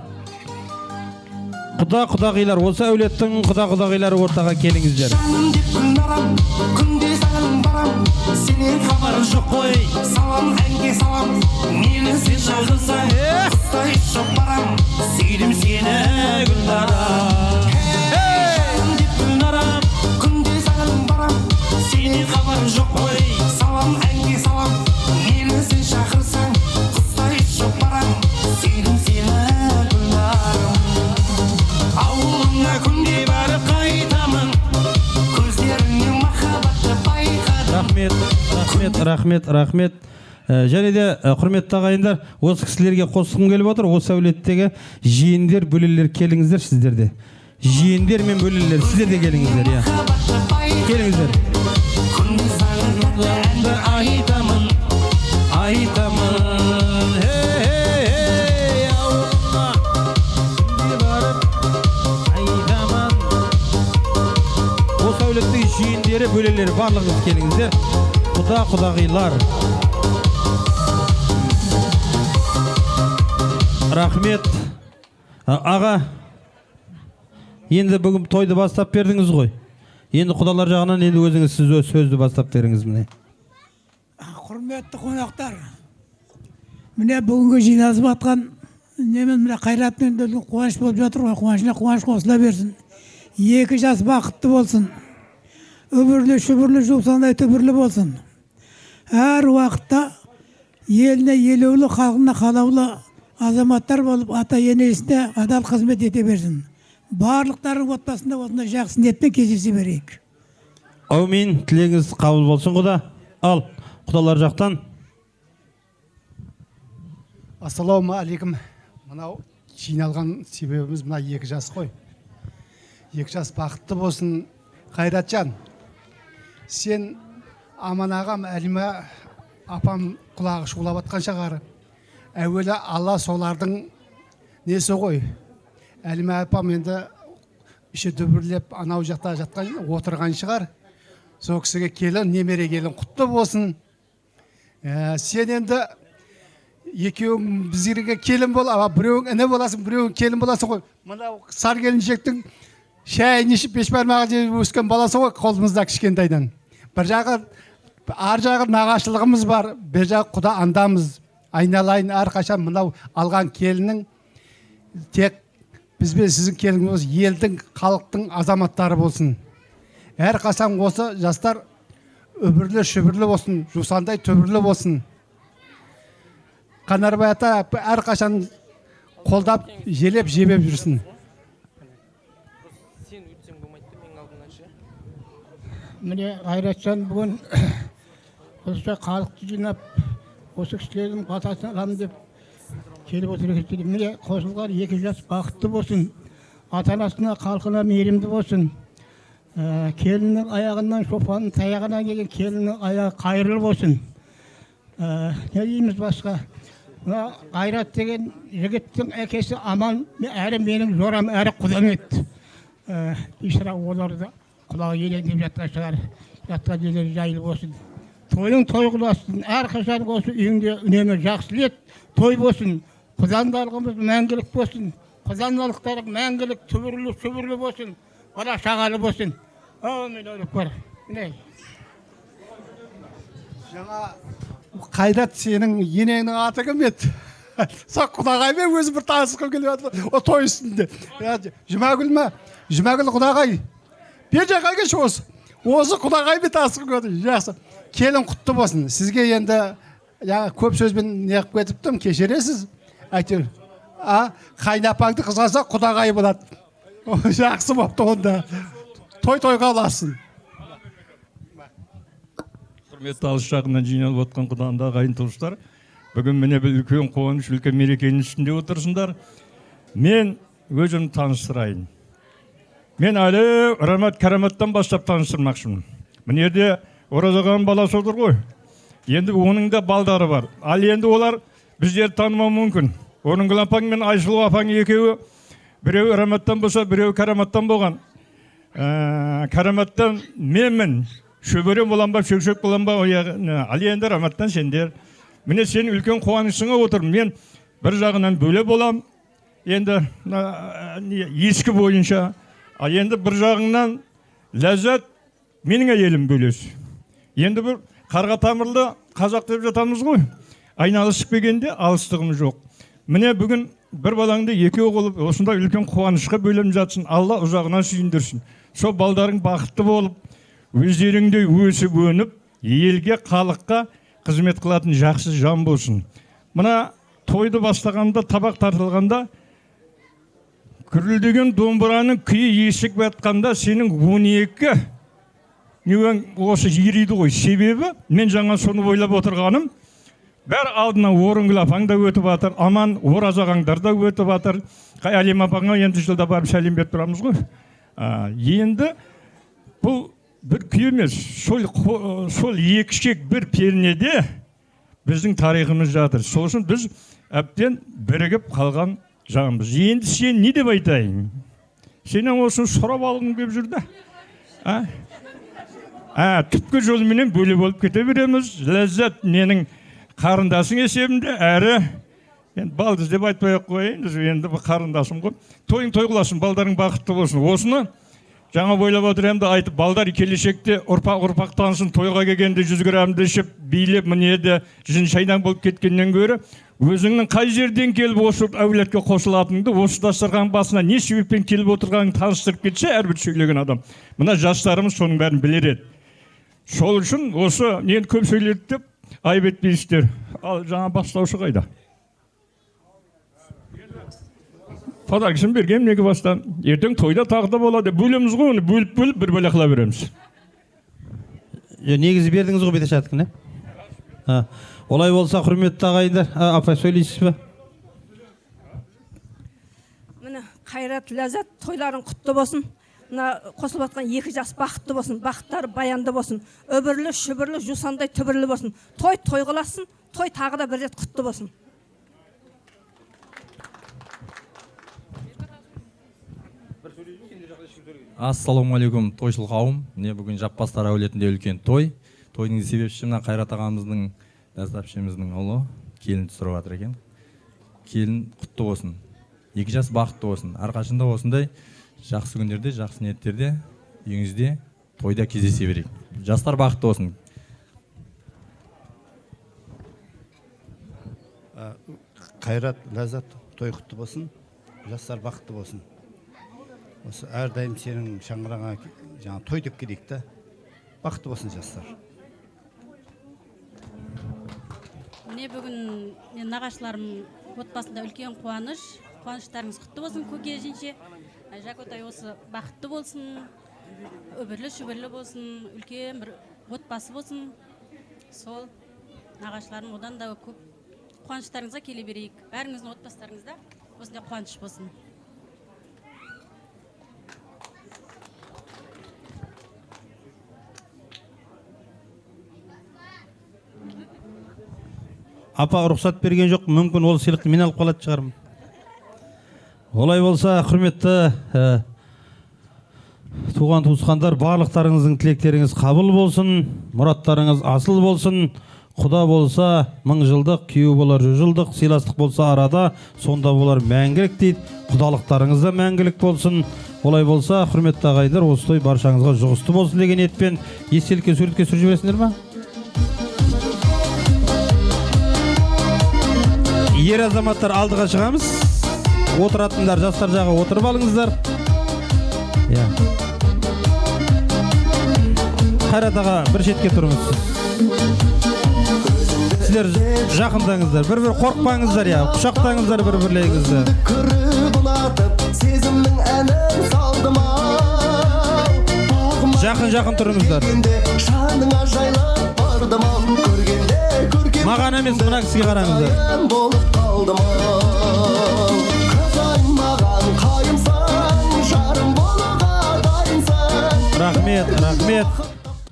құда құдағилар, осы әулеттің құда құдағилары ортаға келіңіздер. Жаным деп Гүлнарам, күнде саған барам, сенен хабар жоқ қой, салам әнге салам, мені сен шақырсаң, құстай ұшып барам, сүйдім сені Гүлнарам. Жаным деп Гүлнарам, күнде саған барам, сенен хабар жоқ қой, салам әнге салам, мені сен шақырсаң, құстай ұшып барам, сүйдім сені Гүлнарам. Ауылыңа күнде барып қайтамын, көздеріңнен махаббатты байқадым. Рахмет, рахмет, рахмет, рахмет. Және де құрметті ағайындар, осы кісілерге қосқым келіп отыр. Осы әулеттегі жиендер, бөлелер келіңіздер сіздер де. Жиендер мен бөлелер, сіздер де келіңіздер, иә. Келіңіздер. Күнде саған тәтті әнді айтамын, айтамын. Хей, хей, хей, ауылыма күнде барып айтамын. Осы әулеттің жиендері, бөлелері барлығыңыз келіңіздер. Құда құдағилар. Рахмет. Аға, енді бүгін тойды бастап бердіңіз ғой. Енді құдалар жағынан енді өзіңіз сіз өз сөзді бастап беріңіз міне. Құрметті қонақтар, міне бүгінгі жиналысып жатқан немен міне Қайратпен де үлкен қуаныш болып жатыр ғой, қуанышына қуаныш қосыла берсін. Екі жас бақытты болсын. Үбірлі шүбірлі жусандай түбірлі болсын. Әр уақытта еліне елеулі, халқына қалаулы азаматтар болып ата енесіне адал қызмет ете берсін. Барлықтарының отбасында осындай жақсы ниетпен кездесе берейік. Әумин, тілегіңіз қабыл болсын құда. Ал, құдалар жақтан. Ассалаумағалейкум. Мынау жиналған себебіміз мына екі жас қой. Екі жас бақытты болсын. Қайратжан, сен Аман ағам, Әлима апам құлағы шулап атқан шығар. Әуелі Алла солардың несі ғой. Әлима апам енді іші дүбірлеп анау жақта жатқан отырған шығар. Сол кісіге келін, немере келін құтты болсын. Сен енді екеуің біздерге келін бол, біреуің іні боласың, біреуің келін боласың ғой. Мынау сар келіншектің шайын ішіп бешбармағы жеп өскен баласы ғой қолымызда кішкентайдан. Бір жағы, ар жағы нағашылығымыз бар, бір жағы құда андамыз. Айналайын әрқашан мынау алған келіннің тек бізбен сіздің келініңіз елдің, халықтың азаматтары болсын. Әрқашан осы жастар үбірлі шүбірлі болсын, жусандай түбірлі болсын. Қанарбай ата әрқашан қолдап, желеп, жебеп жүрсін. Міне Қайратжан бүгін осы халықты жинап, осы кісілердің батасын аламын деп келіп отыр екен. Міне қосылған екі жас бақытты болсын, ата-анасына, халқына мейірімді болсын. Келіннің аяғынан, шопанның таяғынан келген келіннің аяғы қайырлы болсын. Не дейміз басқа? Мына Қайрат деген жігіттің әкесі Аман, әрі менің жорам, әрі құдам еді. Бейшара оларды құлағы елеңдеп жатқан шығар, жатқан жерлері жайлы болсын. Тойың той қыласын, әрқашан осы үйіңде үнемі жақсы ет, той болсын. Құдандалығымыз мәңгілік болсын, құдандалықтарың мәңгілік түбірлі шүбірлі болсын, бала шағалы болсын. Әумин, бар. Міне. Жаңа Қайрат сенің енеңнің аты кім еді? Сол құдағаймен өзі бір танысқым келіп жатыр, о той үстінде. Жұмагүл ма? Жұмагүл құдағай. Бер жаққа келші осы. Осы құдағаймен танысқым келіп отыр. Жақсы. Келін құтты болсын. Сізге енді жаңа көп сөзбен неғып кетіп тұрмын, кешіресіз. Әйтеуір. Қайнапаңды қызғанса құдағай болады. Жақсы болыпты онда. Той тойға ұлассын. Құрметті алыс жақыннан жиналып отқан құданда ағайын туыстар, бүгін міне бір үлкен қуаныш, үлкен мерекенің үстінде отырсыңдар. Мен өзімді таныстырайын. Мен әлі Рамат Караматтан бастап таныстырмақшымын. Мына жерде Ораз ағаның баласы отыр ғой. Енді оның да балдары бар. Ал енді олар біздерді танымауы мүмкін. Орынгүл апаң мен Айсұлу апаң екеуі, біреуі Раматтан болса, біреуі Караматтан болған. Караматтан менмін. Шөберем болам ба, шөкшөк болам ба, ал енді Раматтан сендер. Міне сен үлкен қуанышыңа отырмын. Мен бір жағынан бөле болам, енді ескі бойынша. Ал енді бір жағынан Ләззат менің әйелім бөлесі. Енді бір қарға тамырлы қазақ деп жатамыз ғой. Айналысып келгенде алыстығым жоқ. Міне бүгін бір балаңды екеу қылып, осындай үлкен қуанышқа бөлем жатсын. Алла ұзағынан сүйіндірсін. Сол балдарың бақытты болып, өздеріңде өсіп өніп, елге, халыққа қызмет қылатын жақсы жан болсын. Мына тойды бастағанда, табақ тартылғанда, күрілдеген домбыраның күйі есік батқанда сенің 12 неуің осы ериді ғой. Себебі мен жаңа соны ойлап отырғаным, бәрі алдына Орынгүл апаң да өтіп жатыр, Аман Ораз ағаңдар да өтіп жатыр. Қай Әлем апаңа енді жылда барып сәлем беріп тұрамыз ғой. Енді бұл бір күй емес, сол екі шек бір пернеде біздің тарихымыз жатыр. Сол үшін біз әбден бірігіп қалған жанбыз. Енді сен не деп айтайын? Сенен осыны сұрап алғым келіп жүр да. Түпкі жолменен бөле болып кете береміз. Ләззат менің қарындасың есебінде, әрі енді балдыз деп айтпай ақ қояйын, енді қарындасым ғой. Тойың той қыласын, балдарың бақытты болсын. Осыны жаңа ойлап отыр едім де айтып, балдар келешекте ұрпақ ұрпақтансын, тойға келгенде 100 граммды ішіп, билеп, міне де жын шайдан болып кеткеннен гөрі, өзіңнің қай жерден келіп осы әулетке қосылатыныңды, осы дастархан басына не себеппен келіп отырғаныңды таныстырып кетсе әрбір сөйлеген адам. Мына жастарымыз соның бәрін білер еді. Сол үшін осы нені көп сөйледі деп айып етпейсіздер. Ал жаңа бастаушы қайда? Подаркасын берген неге бастан. Ертең тойда тағы да болады. Бөлеміз ғой оны, бөліп-бөліп бір бөле қыла береміз. Негізі бердіңіз ғой беташардікін, ә? Олай болса, құрметті ағайындар, апай сөйлейсіз бе? Міне, Қайрат, Ләззат, тойларың құтты болсын. Мына қосылып жатқан екі жас бақытты болсын, бақыттары баянды болсын, үбірлі, шүбірлі, жусандай түбірлі болсын. Той той қыласын, той тағы да бір рет құтты болсын. Ассалаумағалейкум, тойшыл қауым. Міне бүгін Жаппастар әулетінде үлкен той. Тойдың себепшісі мына Қайрат ағамыздың, Ләззат әпшеміздің ұлы келін түсіріп жатыр екен. Келін құтты болсын. Екі жас бақытты болсын. Әрқашанда осындай жақсы күндерде, жақсы ниеттерде, үйіңізде, тойда кездесе берейік. Жастар бақытты болсын. Қайрат, Ләззат, той құтты болсын. Жастар бақытты болсын. Осы әрдайым сенің шаңырағыңа жаңа той деп келейік та. Бақытты болсын жастар. Міне бүгін мен нағашыларым отбасында үлкен қуаныш. Қуаныштарыңыз құтты болсын, көке жеңше. Жакотай осы бақытты болсын, үбірлі шүбірлі болсын, үлкен бір отбасы болсын. Сол нағашыларым одан да көп қуаныштарыңызға келе берейік. Бәріңіздің отбасыларыңызда осындай қуаныш болсын. Апа рұқсат берген жоқ, мүмкін ол сыйлықты мен алып қалатын шығармын. Олай болса, құрметті туған туысқандар, барлықтарыңыздың тілектеріңіз қабыл болсын, мұраттарыңыз асыл болсын. Құда болса 1000 жылдық, күйеу болар 100 жылдық, сыйластық болса арада, сонда болар мәңгілік дейді. Құдалықтарыңыз да мәңгілік болсын. Олай болса, құрметті ағайындар, осы той баршаңызға жұғысты болсын деген ниетпен естелікке суретке түсіріп жібересіңдер ма? Ер азаматтар алдыға шығамыз. Отыратындар жастар жағы отырып алыңыздар. Қайрат аға, бір шетке тұрыңыз. Сіздер жақындаңыздар, бір-бір қорықпаңыздар, иә, құшақтаңыздар бір-бірлеріңізді. Көріп ұнатып, сезімнің әнін салдым ау. Жақын-жақын тұрыңыздар. Жаныңа жайлап бардым ау. Көргенде көркем Маған емес, мына кісіге қараңыздар. Болып қалдым ау. Қызайым маған қайымсың, жарым болуға дайынсың. Рахмет, рахмет.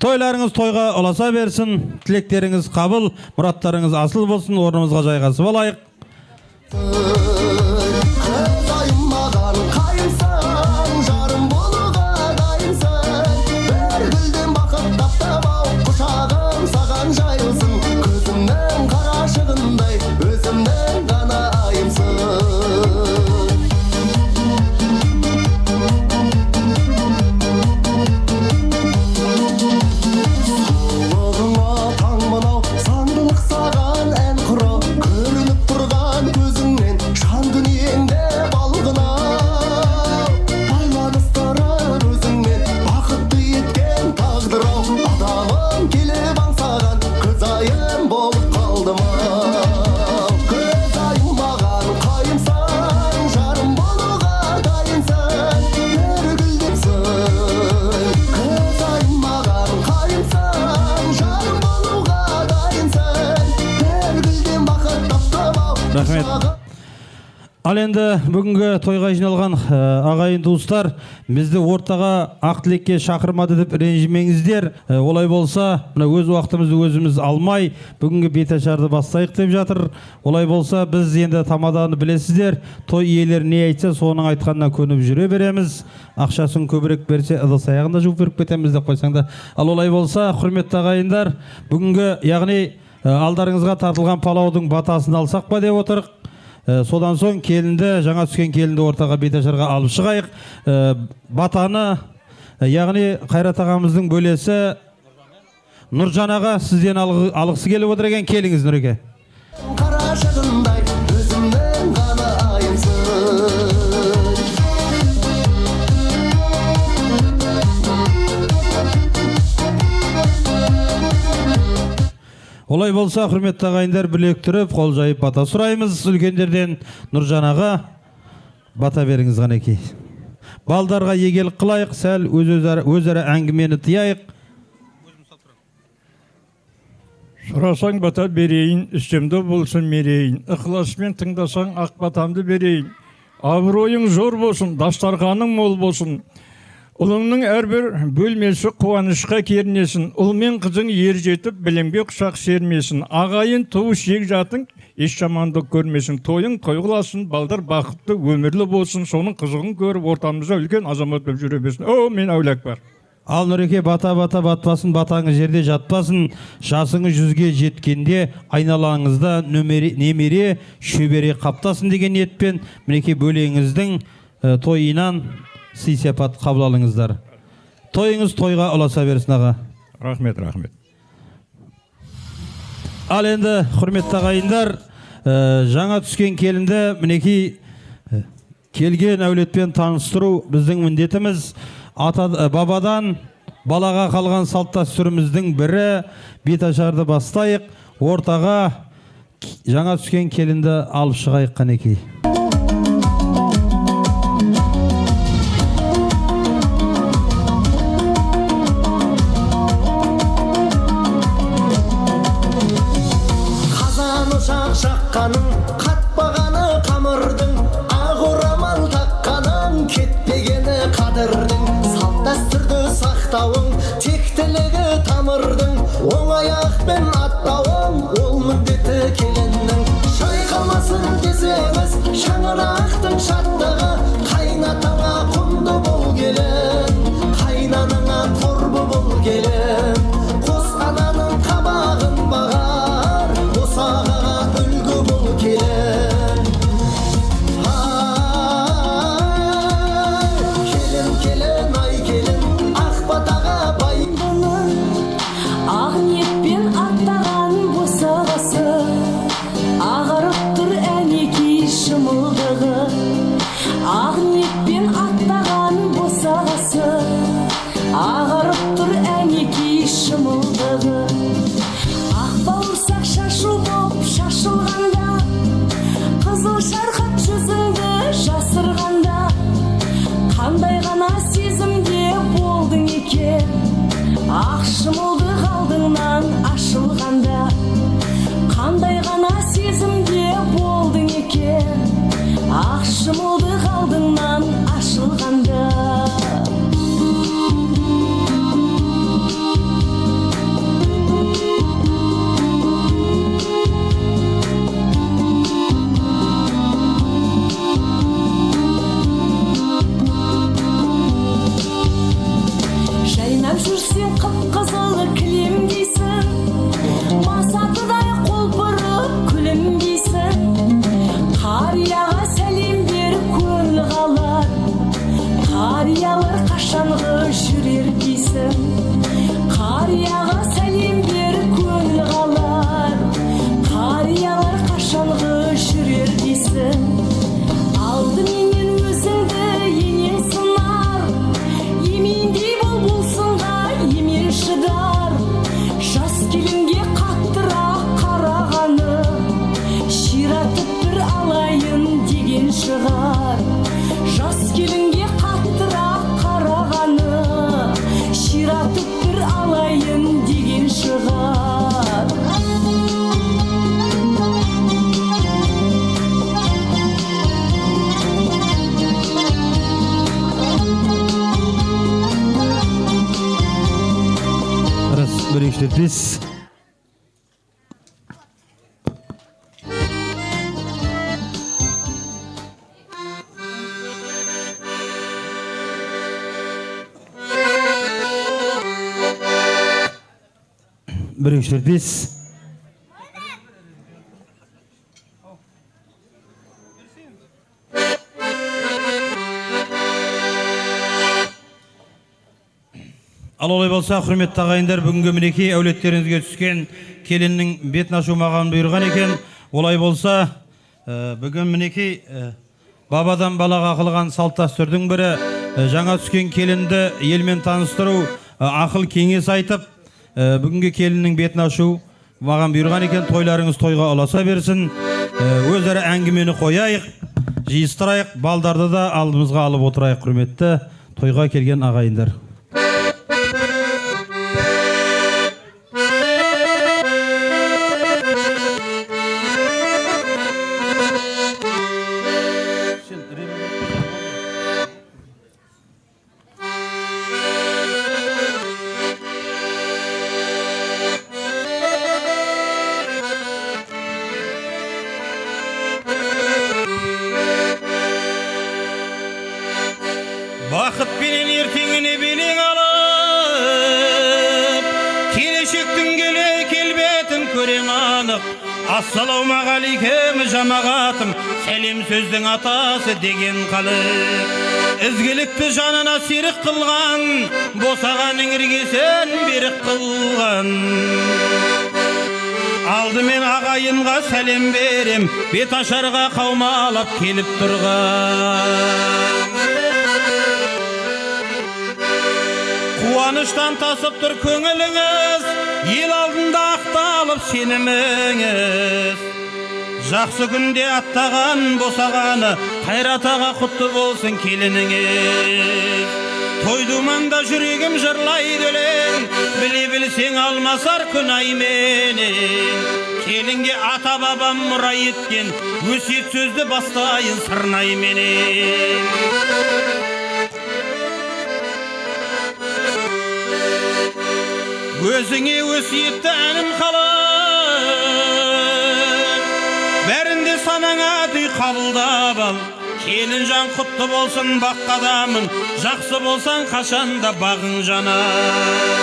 Тойларыңыз тойға ұласа берсін, тілектеріңіз қабыл, мұраттарыңыз асыл болсын, орнымызға жайғасып алайық. Қызайым маған қайымсың, жарым болуға дайынсың. Бір гүлден бақыт таптап ау, құшағым саған жайылсын. Көзімнің қарашығындай, өзімнің ғана айымсың. Рахмет. Ал енді бүгінгі тойға жиналған ағайын туыстар, бізді ортаға ақ тілекке шақырмады деп ренжімеңіздер. Олай болса, мына өз уақытымызды өзіміз алмай, бүгінгі беташарды бастайық деп жатыр. Олай болса, біз енді тамаданы білесіздер, той иелері не айтса, соның айтқанына көніп жүре береміз. Ақшасын көбірек берсе, ыдыс аяғын да жуып беріп кетеміз деп қойсаң да. Ал олай болса, құрметті ағайындар, бүгінгі, яғни алдарыңызға тартылған палаудың батасын алсақ па деп отырық. Содан соң келінді, жаңа түскен келінді ортаға беташарға алып шығайық. Батаны, яғни Қайрат ағамыздың бөлесі Нұржан аға сізден алғысы келіп отыр екен. Келіңіз, Нұреке. Қарашығындай өзімнің ғана айымсың. Олай болса, құрметті ағайындар, білек түріп, қол жайып бата сұраймыз үлкендерден. Нұржан аға, бата беріңіз қанекей. Балдарға егелік қылайық, сәл өзара әңгімені тыяйық. Сұрасаң бата берейін, үстемде болсын мерейін. Ықыласымен тыңдасаң ақ батамды берейін. Абыройың зор болсын, дастарханың мол болсын. Ұлыңның әрбір бөлмесі қуанышқа кернесін. Ұл мен қызың ер жетіп, білімге құшақ сермесін. Ағайын туыс жекжатың еш жамандық көрмесін. Тойың той қыласын, балдар бақытты өмірлі болсын. Соның қызығын көріп, ортамызда үлкен азамат болып жүре берсін. О, мен әулет бар. Ал Нұреке, бата бата батпасын, батаңыз жерде жатпасын. Жасыңыз 100-ге жеткенде айналаңызда немере, шөбере қаптасын деген ниетпен мінекей бөлеңіздің тойынан сый-сияпат қабыл алыңыздар. Тойыңыз тойға ұласа берсін, аға. Рахмет, рахмет. Ал енді, құрметті ағайындар, жаңа түскен келінді мінекей келген әулетпен таныстыру біздің міндетіміз. Ата бабадан балаға қалған салт дәстүріміздің бірі беташарды бастайық. Ортаға жаңа түскен келінді алып шығайық қанекей. Қазан ошақ жаққаның, қатпағаны қамырдың, ақ орамал таққаның, кетпегені қадірдің, салт дәстүрді сақтауың, тектілігі тамырдың, оң аяқпен аттауың, ол міндеті келіннің. Шайқалмасын десеңіз, шаңырақтың шаттығы, қайнатаңа құнды бол келін, қайнанаңа құрбы бол келін, қос ананың қабағын бағар, босағаға үлгі бол келін. Ай, келін, келін, ай келін, ақ батаға бай. Ақ ниетпен аттаған босағасы, ағарып тұр әнекей шымылдығы. 2, 3, 4, 5. 1, 2, 3, 4, 5. Ал олай болса, құрметті ағайындар, бүгінгі мінекей әулеттеріңізге түскен келіннің бетін ашу маған бұйырған екен. Олай болса, бүгін мінекей бабадан балаға қылған салт дәстүрдің бірі, жаңа түскен келінді елмен таныстыру, ақыл кеңес айтып, бүгінгі келіннің бетін ашу маған бұйырған екен. Тойларыңыз тойға ұласа берсін. Өзара әңгімені қояйық, жиыстырайық, балдарды да алдымызға алып отырайық, құрметті тойға келген ағайындар. Бақытпенен ертеңіне белең алып, келешектің келе келбетін көрем анық. Ассалаумағалейкем жамағатым, сәлем сөздің атасы деген халық. Ізгілікті жанына серік қылған, босағаның іргесін берік қылған. Алдымен ағайынға сәлем берем, бет ашарға қаумалап келіп тұрған. Қуаныштан тасып тұр көңіліңіз, ел алдында ақталып сеніміңіз. Жақсы күнде аттаған босағаны, Қайрат аға құтты болсын келініңіз. Той думанда жүрегім жырлайды өлең, біле білсең алмасар күн ай менен. Келінге ата бабам мұра еткен, өсиет сөзді бастайын сырнай менен. Өзіңе өсиетті әнім қалып, бәрінде санаңа түй қабылдап ал. Келін жан құтты болсын бақ қадамың, жақсы болсаң қашанда бағың жанар.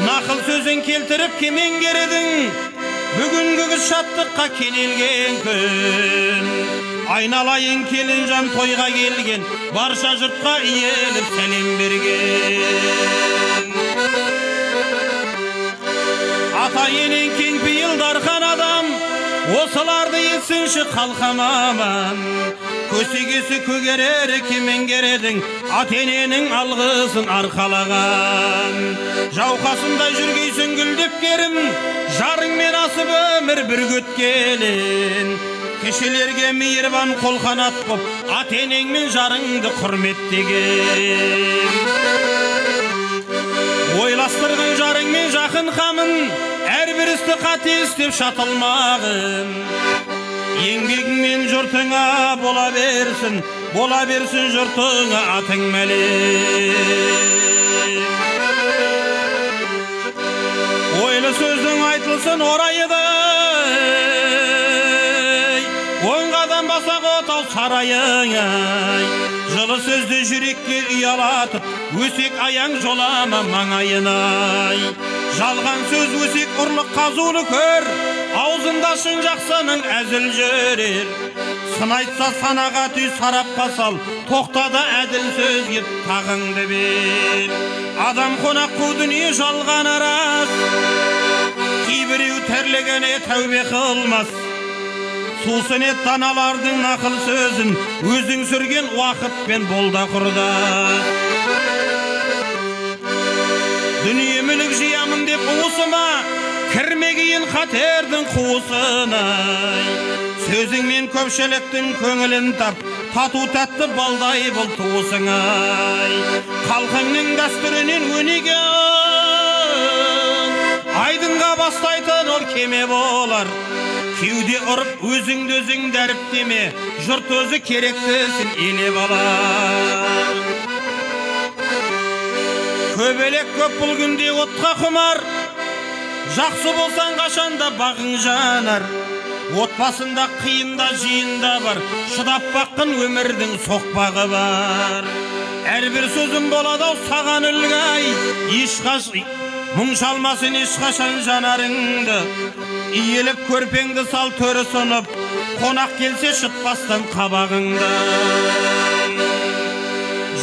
Нақыл сөзін келтіріп кемеңгердің, бүгінгі күз шаттыққа кенелген күн. Айналайын келін жан тойға келген, барша жұртқа иеліп сәлем берген. Ата енең кең пейіл дархан адам, осыларды етсінші қалқам аман. Көсегесі көгерер кемеңгердің, ата ененің алғысын арқалаған. Жауқасында жүргейсің гүлдеп керім, жарыңмен асып өмір бір өткелін. Кішілерге мейірбан қолқанат боп, ата енеңмен жарыңды құрметтеген. Ойластырған жарыңмен жақын қамын, әрбір істі қате істеп шатылмағын. Еңбегіңмен жұртыңа бола берсін, бола берсін жұртыңа атың мәлік. Ойлы сөздің айтылсын орайыдай, оң қадам басақ отау сарайыңай. Жылы сөзді жүрекке ұялатып, өсек аяң жолама маңайынай. Жалған сөз өсек ұрлық қазулы көр, аузында шын жақсының әзіл жүрер. Сын айтса санаға түй сарапқа сал, тоқтада әділ сөзге тағыңды бер. Адам қонақ қу дүние жалған арас, кейбіреу тірлігіне тәубе қылмас. Сусын ет даналардың нақыл сөзін, өзің сүрген уақытпен бол да құрдас. Дүние мүлік жиямын деп уысыма, кірмегейін қатердің қуысынай. Сөзіңмен көпшіліктің көңілін тап, тату тәтті балдай бол туысыңай. Халқыңның дәстүрінен өнеген, айдынға бастайтын ол кеме болар. Кеуде ұрып өзіңді өзің дәріптеме, жұрт өзі керектісін елеп алар. Көбелек көп бұл күнде отқа құмар, Жақсы болсаң қашанда бағың жанар. Отбасында қиында жиында бар, шыдап баққын өмірдің соқпағы бар. Әрбір сөзім болады ау саған үлгі ай, мұң шалмасын ешқашан жанарыңды. Иеліп көрпеңді сал төрі ұсынып, қонақ келсе шытпастан қабағыңды.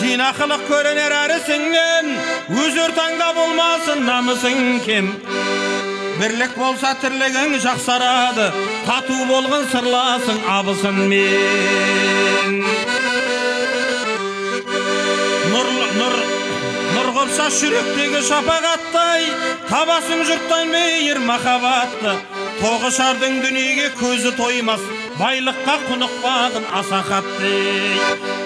Жинақылық көрінер әрісіңнен, өз ортаңда болмасын намысың кем. Бірлік болса тірлігің жақсарады, тату болғын сырласың абысынмен. Нұр ғып шаш жүректегі шапағаттай, табасың жұрттан мейір махаббатты. Тоғышардың дүниеге көзі тоймас, байлыққа құнықпағын аса қатты.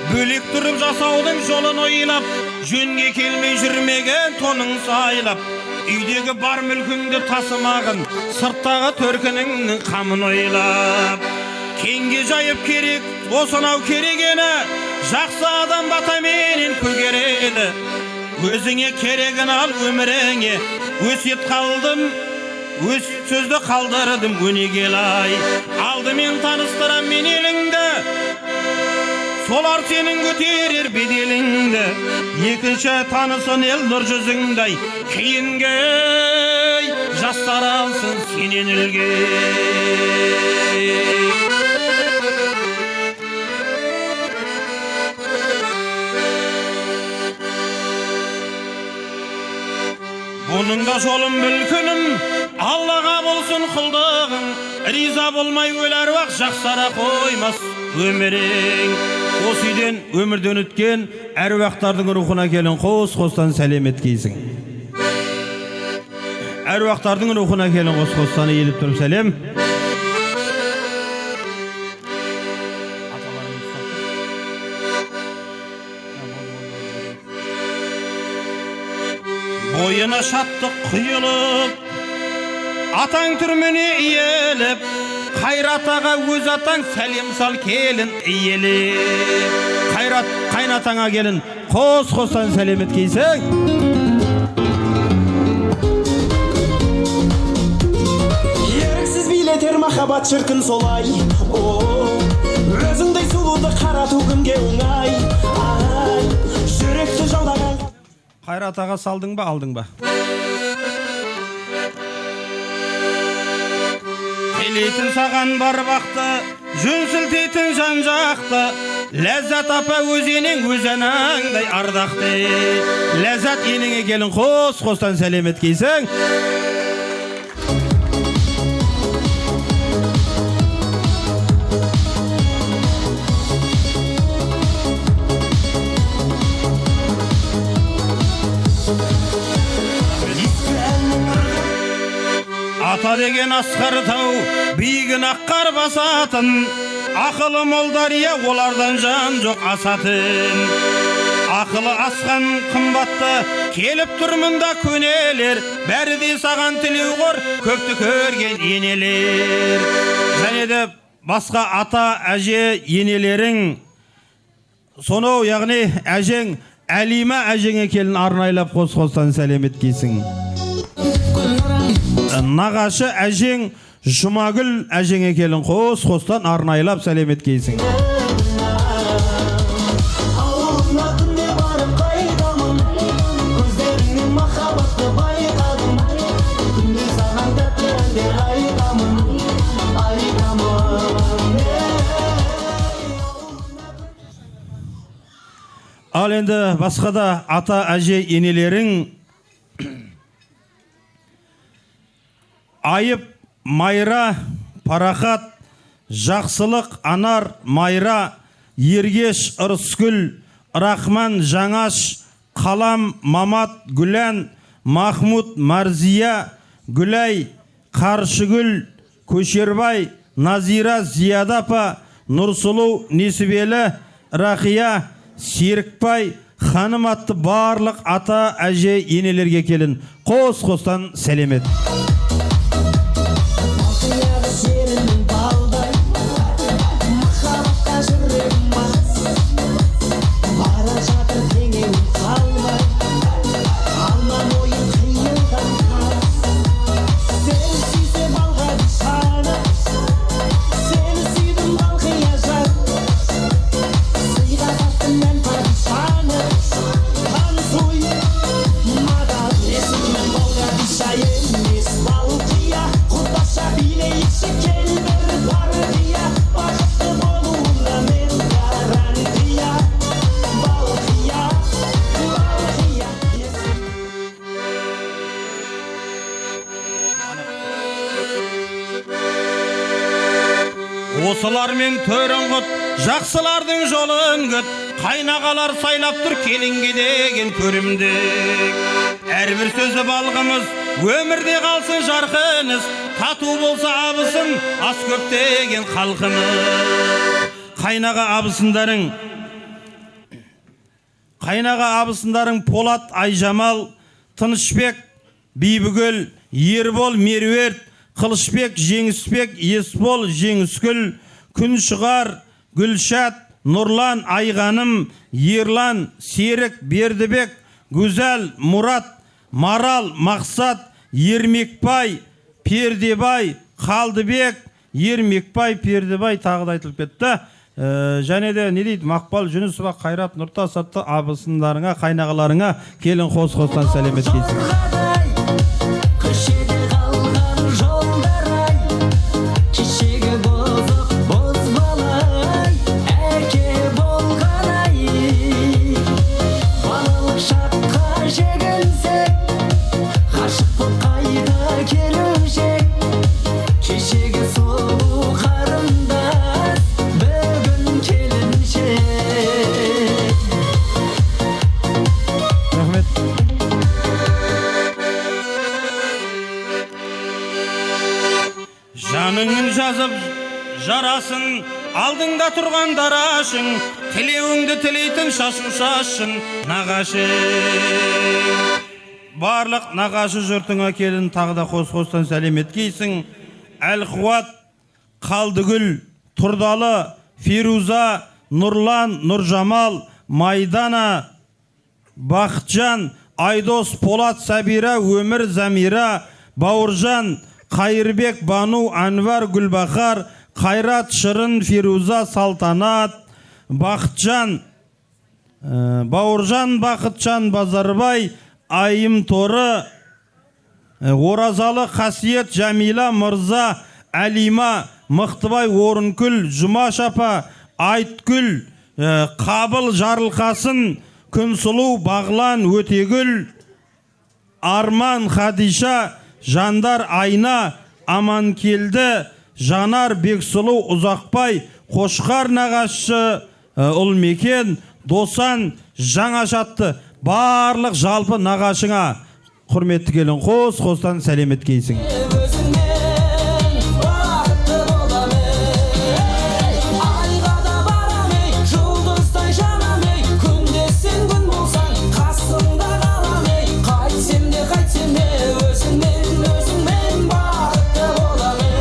Бөлек тұрып жасаудың жолын ойлап, жөнге келмей жүрмеген тоның сайлап. Үйдегі бар мүлкіңді тасымағын, сырттағы төркініңнің қамын ойлап. Кеңге жайып керек, осынау керегені, жақсы адам батаменен көгереді. Өзіңе керегін ал өміріңе, өсиет қалдым, өз сөзді қалдырдым өнегелі-ай. Алдымен таныстырам мен еліңді, солар сенің көтерер беделіңді. Екінші танысын ел нұр жүзіңді, кейінгі жастар алсын сенен үлгі. Бұның да жолын мүлкінім, Аллаға болсын құлдығың, риза болмай өл әруақ жақсара қоймас өмірің. Осы үйден өмірден өткен әруақтардың рухына келін қос-қостан сәлем еткейсің. Әруақтардың рухына келін қос-қостан иіліп тұрып сәлем. Бойына шаттық құйылып, атаң түрміне иеліп, Қайрат аға өз атаң сәлем сал келін иеліп. Қайрат қайнатаңа келін қос-қостан сәлем еткейсің. Еріксіз билетер махаббат шіркін солай, өзіңдей сұлуды қарату кімге оңай, ай, жүректі жаулаған. Қайрат аға салдың ба, алдың ба? Тілейтін саған бар бақты, жөн сілтейтін жан жақты, Ләззат апа өз енең, өз анаңдай ардақты. Ләззат енеңе келін қос-қостан сәлем еткейсің. Ата деген асқар тау, биігін ақ қар басатын, ақылы мол дария олардан жан жоқ асатын. Ақылы асқан қымбатты, келіп тұр мұнда көнелер, бәрі де саған тілеу қор, көпті көрген енелер. Және де басқа ата, әже, енелерің, сонау, яғни әжең, Әлима әжеңе келін арнайлап қос-қостан сәлем еткейсің. Нағашы әжең Жұмагүл әжеңе келін қос-қостан арнайлап сәлем еткейсің. Ауылыңа күнде барып қайтамын, көздеріңнен махаббатты байқадым, күнде саған тәтті әндер айтамын, айтамын. Ал енді басқа да ата әже енелерің Айып, Майра, Парақат, Жақсылық, Анар, Майра, Ергеш, Ырысгүл, Рахман, Жаңаш, Қалам, Мамат, Гүлән, Махмуд, Марзия, Гүләй, Қаршыгүл, Көшербай, Назира, Зияда апа, Нұрсұлу, Несібелі, Рақия, Серікбай, Ханым атты барлық ата, әже, енелерге келін қос-қостан сәлем ет. Осылармен төрің құт, жақсылардың жолын күт. Қайнағалар сайлап тұр келінге деген көрімдік. Әрбір сөзі балғымыз, өмірде қалсын жарқын із. Тату болса абысын, ас көптеген халқымыз. Қайнаға абысындарың, қайнаға абысындарың Полат, Айжамал, Тынышбек, Бибігүл, Ербол, Меруерт, Қылышбек, Жеңісбек, Есбол, Жеңіскүл, Күншығар, Гүлшат, Нұрлан, Айғаным, Ерлан, Серік, Бердібек, Гүзәл, Мұрат, Марал, Мақсат, Ермекбай, Пердебай, Қалдыбек, Ермекбай, Пердебай тағы да айтылып кетті. Және де не дейді, Мақпал, Жүнісова, Қайрат, Нұртас атты абысындарыңа, қайнағаларыңа келін қос-қостан сәлем еткейсің. Көшеде қалған жолдар-ай, кешегі бұзық бозбалай, әке болған-ай. Балалық шаққа жегілсек, ғашық боп қайта келуші. Кешегі сұлу қарындас, бүгін келіншек. Рахмет. Жаныңның жазып жарасын, алдыңда тұрған дарашың, тілеуіңді тілейтін шашу шашын нағашы. Барлық нағашы жұртыңа келін тағы да қос-қостан сәлем еткейсің. Әлқуат, Қалдыгүл, Тұрдалы, Фируза, Нұрлан, Нұржамал, Майдана, Бақытжан, Айдос, Полат, Сабира, Өмір, Замира, Бауыржан, Қайырбек, Бану, Анвар, Гүлбахар, Қайрат, Шырын, Фируза, Салтанат, Бақытжан, Бауыржан, Бақытжан, Базарбай, Айым Торы, Оразалы, Қасиет, Жәмила, Мырза, Әлима, Мықтыбай, Орынкүл, Жұмаш апа, Айткүл, Қабыл, Жарылқасын, Күнсұлу, Бағлан, Өтегүл, Арман, Хадиша, Жандар, Айна, Аманкелді, Жанар, Бексұлу, Ұзақбай, Қошқар нағашы, Ұлмекен, Досан, Жаңаш атты барлық жалпы нағашыңа құрметті келін қос-қостан сәлем еткейсің. Өзіңмен бақытты болам ей, айға да барам ей, жұлдыздай жанам ей, күнде сен күн болсаң, қасымда қалам ей, қайтсем де қайтсем де өзіңмен, өзіңмен бақытты болам ей.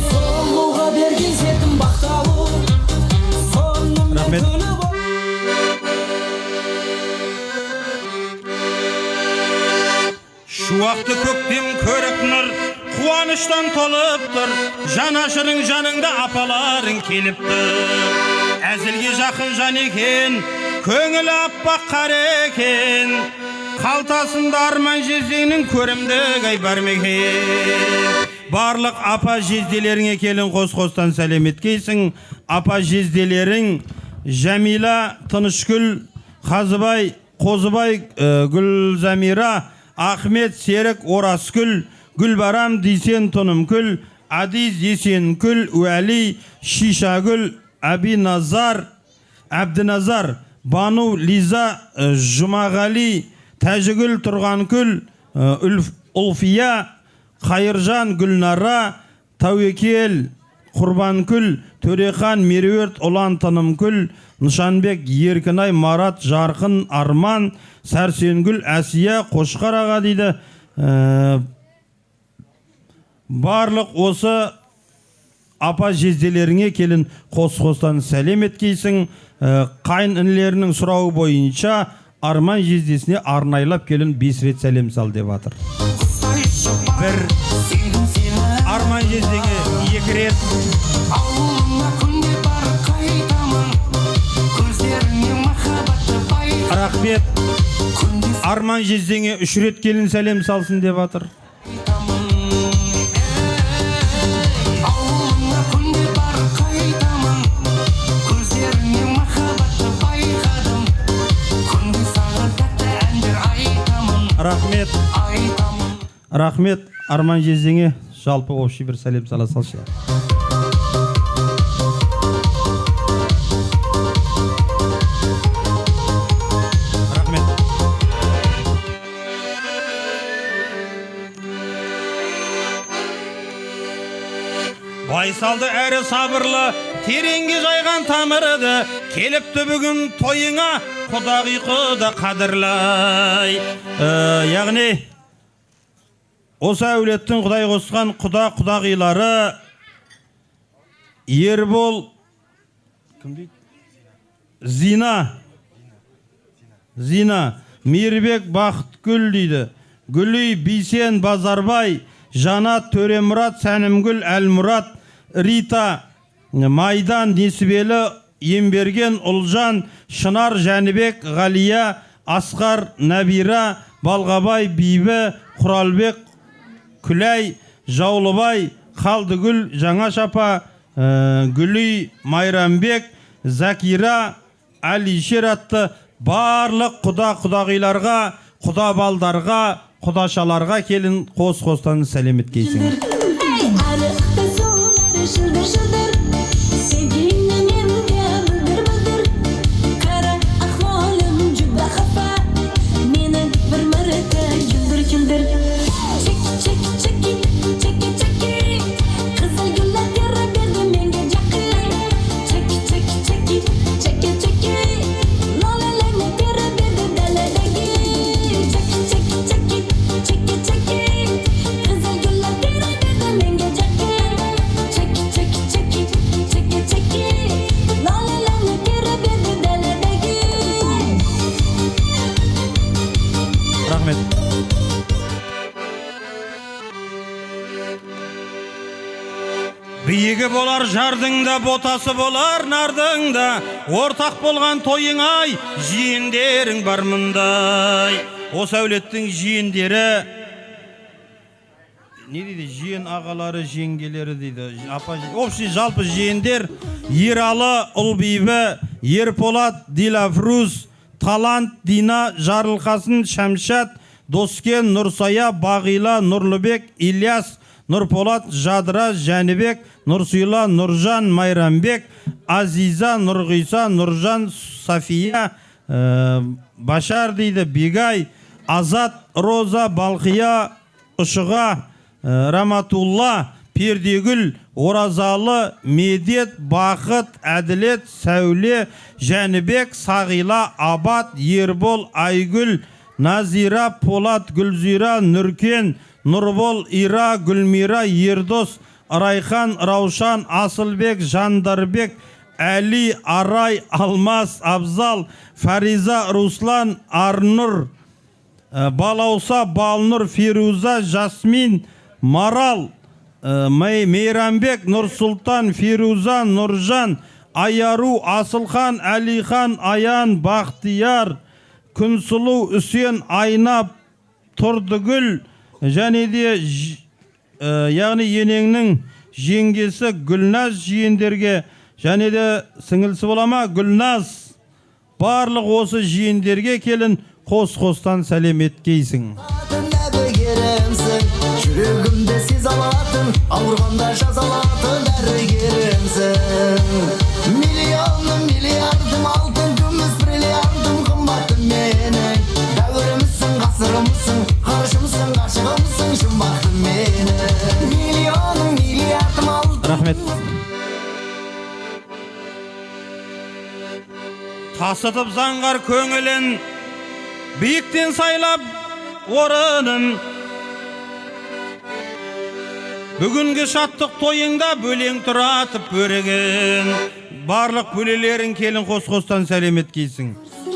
Сұлуға берген сертім бақталу, сонымен Рахмет. күліп. Шуақты көктем көрік нұр, қуаныштан толып тұр, жанашырың жаныңда апаларың келіп тұр. Әзілге жақын жан екен, көңілі аппақ қар екен, қалтасында арман жездеңнің көрімдік ай бар ма екен. Барлық апа жезделеріңе келін қос-қостан сәлем еткейсің. Апа жезделерің Жәмила, Тынышгүл, Қазыбай, Қозыбай, Гүлзамира, Ахмет, Серік, Оразгүл, Гүлбарам, Дүйсен, Тынымкүл, Адиз, Есенкүл, Уәли, Шишагүл, Әбиназар, Әбдіназар, Бану, Лиза, Жұмағали, Тәжігүл, Тұрғанкүл, Ұлфия, Қайыржан, Гүлнара, Тәуекел, Құрбанкүл, Төрехан, Меруерт, Ұлан, Тынымкүл, Нышанбек, Еркінай, Марат, Жарқын, Арман, Сәрсенгүл, Әсия, Қошқар аға дейді. Барлық осы апа жезделеріңе келін қос-қостан сәлем еткейсің. Қайын інілерінің сұрауы бойынша Арман жездесіне арнайлап келін 5 рет сәлем сал деп жатыр. Бір, Арман жездеңе 2 рет. Ауылыма күнде барып қайтамын, көздеріңе махаббатты байқаймын. Рахмет. Арман жездеңе 3 рет келін сәлем салсын деп жатыр. Ауылыма күнде барып қайтамын. Рахмет, рахмет, Арман жездеңе жалпы общий бір сәлем сала салшы. Рахмет. Байсалды әрі сабырлы, тереңге жайған тамырды, келіпті бүгін тойыңа құдағи құда қадірлай. Яғни осы әулеттің құдай қосқан құда құдағилары Ербол, кім дейді? Зина, Мейірбек, Бақытгүл дейді, Гүли, Бейсен, Базарбай, Жанат, Төремұрат, Сәнімгүл, Әлмұрат, Рита, Майдан, Несібелі, Емберген, Ұлжан, Шынар, Жәнібек, Ғалия, Асқар, Нәбира, Балғабай, Бибі, Құралбек, Күләй, Жаулыбай, Қалдыгүл, Жаңа Шапа, Гүли, Майрамбек, Закира, Әлишер атты барлық құда құдағиларға, құда балдарға, құдашаларға келін қос-қостан сәлем еткейсің. Рахмет. Биігі болар жардың да, ботасы болар нардың да, ортақ болған тойың ай, жиендерің бар мұндай. Осы әулеттің жиендері, не дейді, жиен ағалары, жеңгелері дейді. Апа, общий жалпы жиендер: Ералы, Ұлбибі, Ерполат, Дилафруз, Талант, Дина, Жарылқасын, Шәмшат, Доскен, Нұрсая, Бағила, Нұрлыбек, Ильяс, Нұрполат, Жадыра, Жәнібек, Нұрсила, Нұржан, Майрамбек, Азиза, Нұрғиса, Нұржан, София, Башар дейді, Бегай, Азат, Роза, Балқия, Ұшыға, Раматулла, Пердегүл, Оразалы, Медет, Бақыт, Әділет, Сәуле, Жәнібек, Сағила, Абат, Ербол, Айгүл, Назира, Полат, Гүлзира, Нүркен, Нұрбол, Ира, Гүлмира, Ердос, Райхан, Раушан, Асылбек, Жандарбек, Әли, Арай, Алмас, Абзал, Фариза, Руслан, Арнұр, Балауса, Балнұр, Фируза, Жасмин, Марал, Мейрамбек, Нұрсұлтан, Фируза, Нұржан, Аяру, Асылхан, Әлихан, Аян, Бақтияр, Күнсұлу, Үсен, Айна, Тұрдыгүл, және де яғни енеңнің жеңгесі Гүлназ жиендерге, және де сіңілісі бола ма Гүлназ, барлық осы жиендерге келін қос-қостан сәлем еткейсің. Жүрегімді сезе алатын, ауырғанда жазалатын дәрігерімсің. Миллионым, миллиардым, алтын, күміс, бриллиантым, қымбатым менің. Дәуірімсің, ғасырымсың, ғарышымсың, ғашығымсың, жұмбақтым менің. Миллионым, миллиардым, алтын. Рахмет. Тасытып заңғар көңілін, биіктен сайлап орынын, бүгінгі шаттық тойыңда бөлең тұратып бөреген. Барлық бөлелерің келін қос-қостан сәлем еткейсің.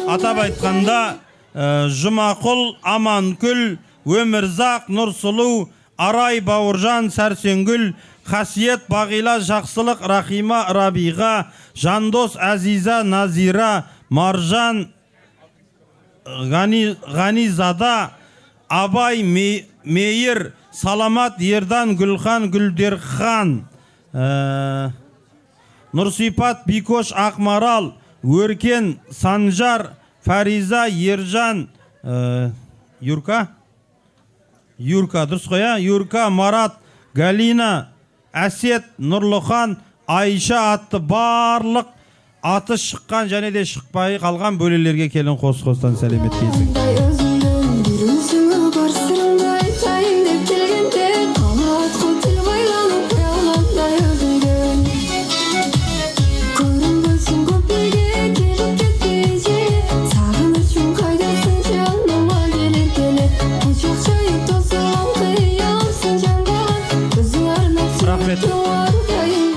Атап айтқанда, Жұмақұл, Аманкүл, Өмірзақ, Нұрсұлу, Арай, Бауыржан, Сәрсенгүл, Қасиет, Бағила, Жақсылық, Рахима, Рабиға, Жандос, Әзиза, Назира, Маржан, Ғанизада, Абай, Мейір, Саламат, Ердан, Гүлхан, Гүлдерхан, Нұрсипат, Бикош, Ақмарал, Өркен, Санжар, Фариза, Ержан, Юрка, Юрка, дұрыс қой, а? Юрка, Марат, Галина, Әсет, Нұрлыхан, Айша атты барлық аты шыққан және де шықпай қалған бөлелерге келін қос-қостан сәлем еткейсің. Бір өзіңе бар сырымды айтайын деп келгенде, қалады ғой тіл байланып қиялғандай өзіңді. Көрінбесін көп елге келіп кетпей жиі, сағынышым қайдасың, жаныма келер келе. Құшақ жайып тосылған қиялымсың жанбаған, өзің арнап Рахмет. Арқайын.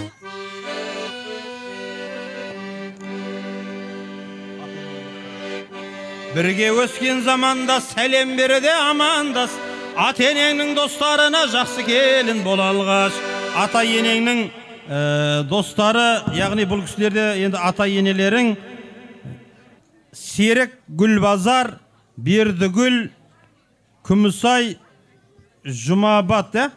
Бірге өскен заманда сәлем береді амандас, ата енеңнің достарына жақсы келін бол алғаш. Ата енеңнің достары, яғни бұл кісілерде енді ата енелерің Серік, Гүлбазар, Бердігүл, Күмісай, Жұмабат, ә?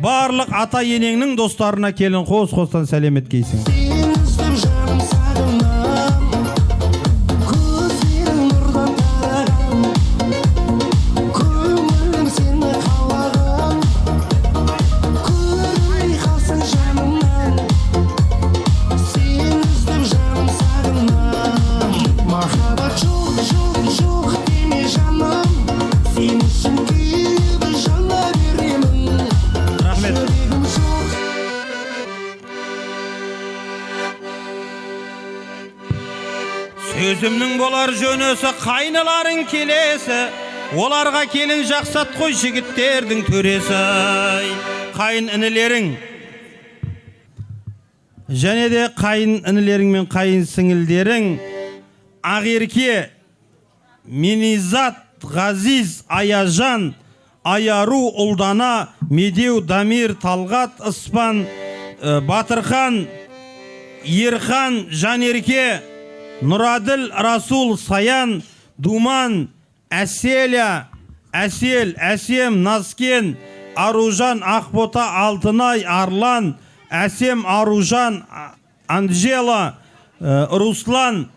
Барлық ата енеңнің достарына келін қос-қостан сәлем еткейсің. Сені іздеп жаным сағынам, көздерің нұрдан тараған, көңілім сені қалаған, көрінбей қалсаң жанымнан. Сені іздеп жаным сағынам, махаббат жоқ, жоқ, жоқ деме жаным, сен үшін күйіп жана беремін. Рахмет. Жүрегім жоқ. Сөзімнің болар жөнесі, қайныларың келесі, оларға келін жақсат қой жігіттердің төресі. Қайын інілерің және де қайын інілерің мен қайын сіңілдерің Ақерке, Минизат, Ғазиз, Аяжан, Аяру, Ұлдана, Медеу, Дамир, Талғат, Ыспан, Батырхан, Ерхан, Жанерке, Нұраділ, Расул, Саян, Думан, Әселя, Әсел, Әсем, Назкен, Аружан, Ақбота, Алтынай, Арлан, Әсем, Аружан, Анжела, Руслан,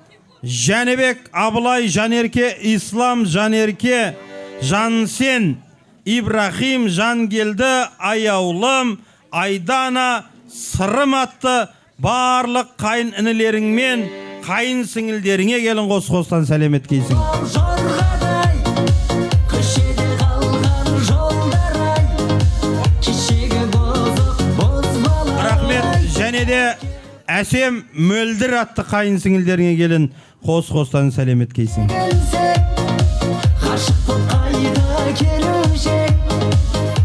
Жәнібек, Абылай, Жанерке, Ислам, Жанерке, Жансен, Ибрахим, Жангелді, Аяулым, Айдана, Сырым атты барлық қайын інілеріңмен қайын сіңілдеріңе келін қос-қостан сәлем еткейсің. Жорғадай көшеде қалған жолдар ай, кешегі бұзық бозбала. Рахмет. Және де Әсем, Мөлдір атты қайын сіңілдеріңе келін қос-қостан сәлем еткейсің. Ғашық боп қайта келуші,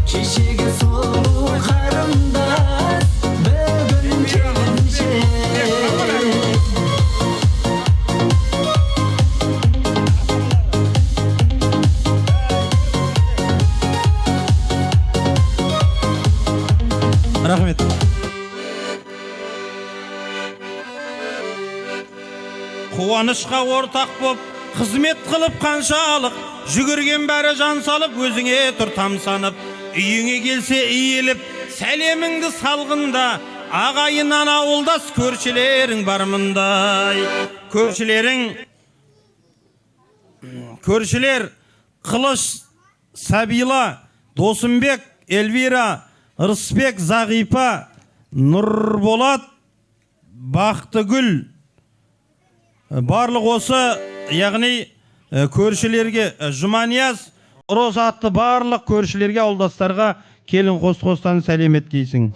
кешегі сұлу қарындас бүгін келіншек. Рахмет. Қуанышқа ортақ боп, қызмет қылып қаншалық, жүгірген бәрі жан салып, өзіңе тұр тамсанып, үйіңе келсе иіліп, сәлеміңді салғында, ағайыннан ауылдас көршілерің бар мұндай. Көршілерің, көршілер Қылыш, Сабила, Досымбек, Эльвира, Рысбек, Зағипа, Нұрболат, Бақтыгүл. Барлық осы, яғни көршілерге Жұманияз, Роза атты барлық көршілерге, ауылдастарға келін қос-қостан сәлем еткейсің.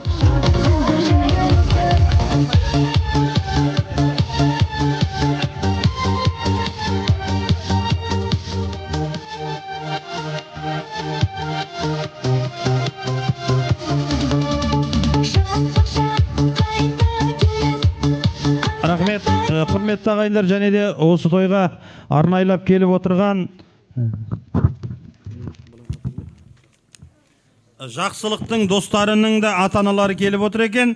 Рахмет, құрметті ағайындар, және де осы тойға арнайлап келіп отырған Жақсылықтың достарының да ата-аналары келіп отыр екен.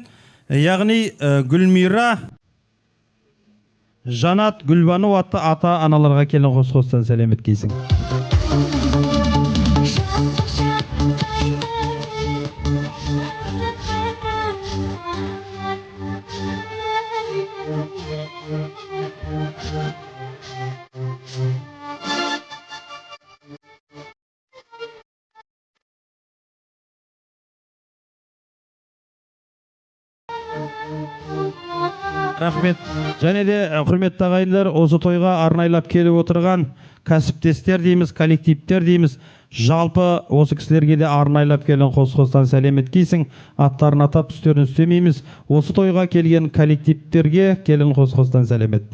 Яғни Гүлмира, Жанат, Гүлбану атты ата-аналарға келін қос-қостан сәлем еткейсің. Рахмет. Және де құрметті ағайындар, осы тойға арнайлап келіп отырған кәсіптестер дейміз, коллективтер дейміз, жалпы осы кісілерге де арнайлап келген қос-қостан сәлем еткейсің. Аттарын атап, түстерін үстемейміз. Осы тойға келген коллективтерге келін қос-қостан сәлем ет.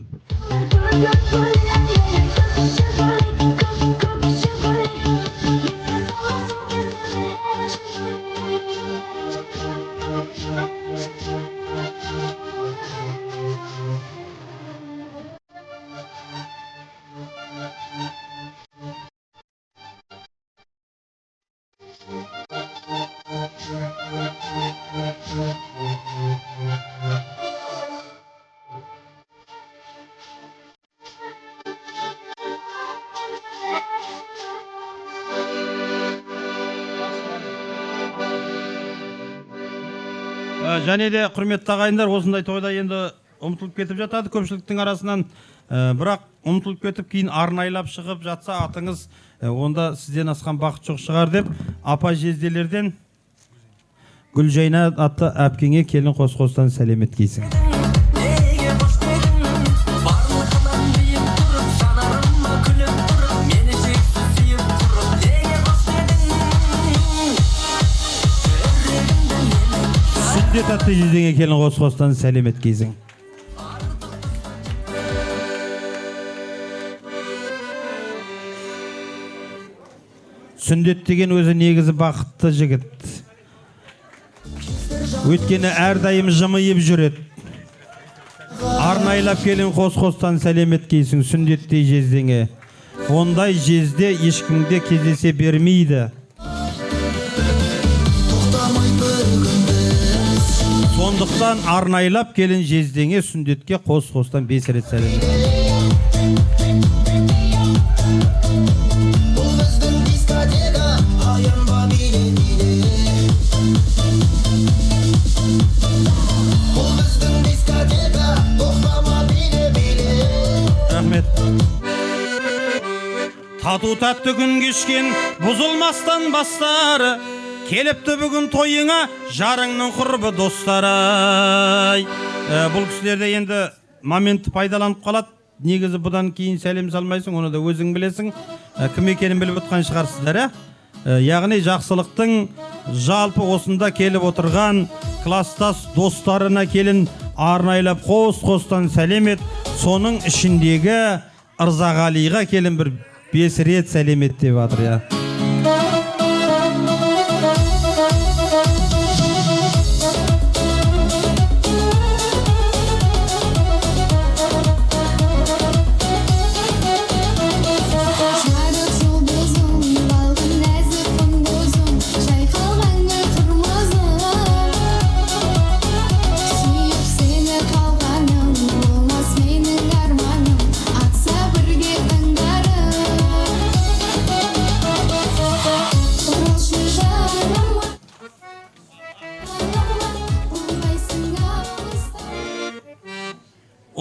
Және де құрметті ағайындар, осындай тойда енді ұмытылып кетіп жатады көпшіліктің арасынан, бірақ ұмытылып кетіп кейін арнайлап шығып жатса атыңыз, онда сізден асқан бақыт жоқ шығар деп апа жезделерден Гүлжайна атты әпкеңе келін қос-қостан сәлем еткейсің. Сүндет атты жездеңе келін қос-қостан сәлем еткейсің. Сүндет деген өзі негізі бақытты жігіт. Өйткені әрдайым жымиып жүреді. Арнайлап келін қос-қостан сәлем еткейсің сүндеттей жездеңе. Ондай жезде ешкімде кездесе бермейді. Сондықтан арнайлап келін жездеңе сүндетке қос-қостан 5 рет сәлем. Рахмет. Тату тәтті күн кешкен бұзылмастан бастары, келіпті бүгін тойыңа жарыңның құрбы достары. Бұл кісілерде енді моментті пайдаланып қалады. Негізі бұдан кейін сәлем салмайсың, оны да өзің білесің. Кім екенін біліп отқан шығарсыздар, ә? Яғни жақсылықтың жалпы осында келіп отырған кластас достарына келін арнайлап қос-қостан сәлем ет. Соның ішіндегі Ырзағалиға келін бір 5 рет сәлем ет деп жатыр, я.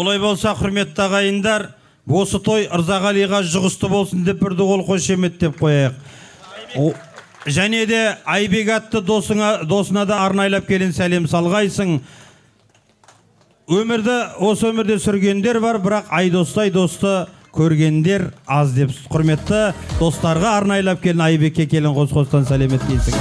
Олай болса, құрметті ағайындар, осы той Ырзағалиға жұғысты болсын деп бірді қол қошеметтеп қояйық. Және де Айбек атты досына да арнайлап келін сәлем салғайсың. Өмірді осы өмірде сүргендер бар, бірақ Айдостай досты көргендер аз деп құрметті достарға арнайлап келін Айбекке келін қос-қостан сәлем еткейсің.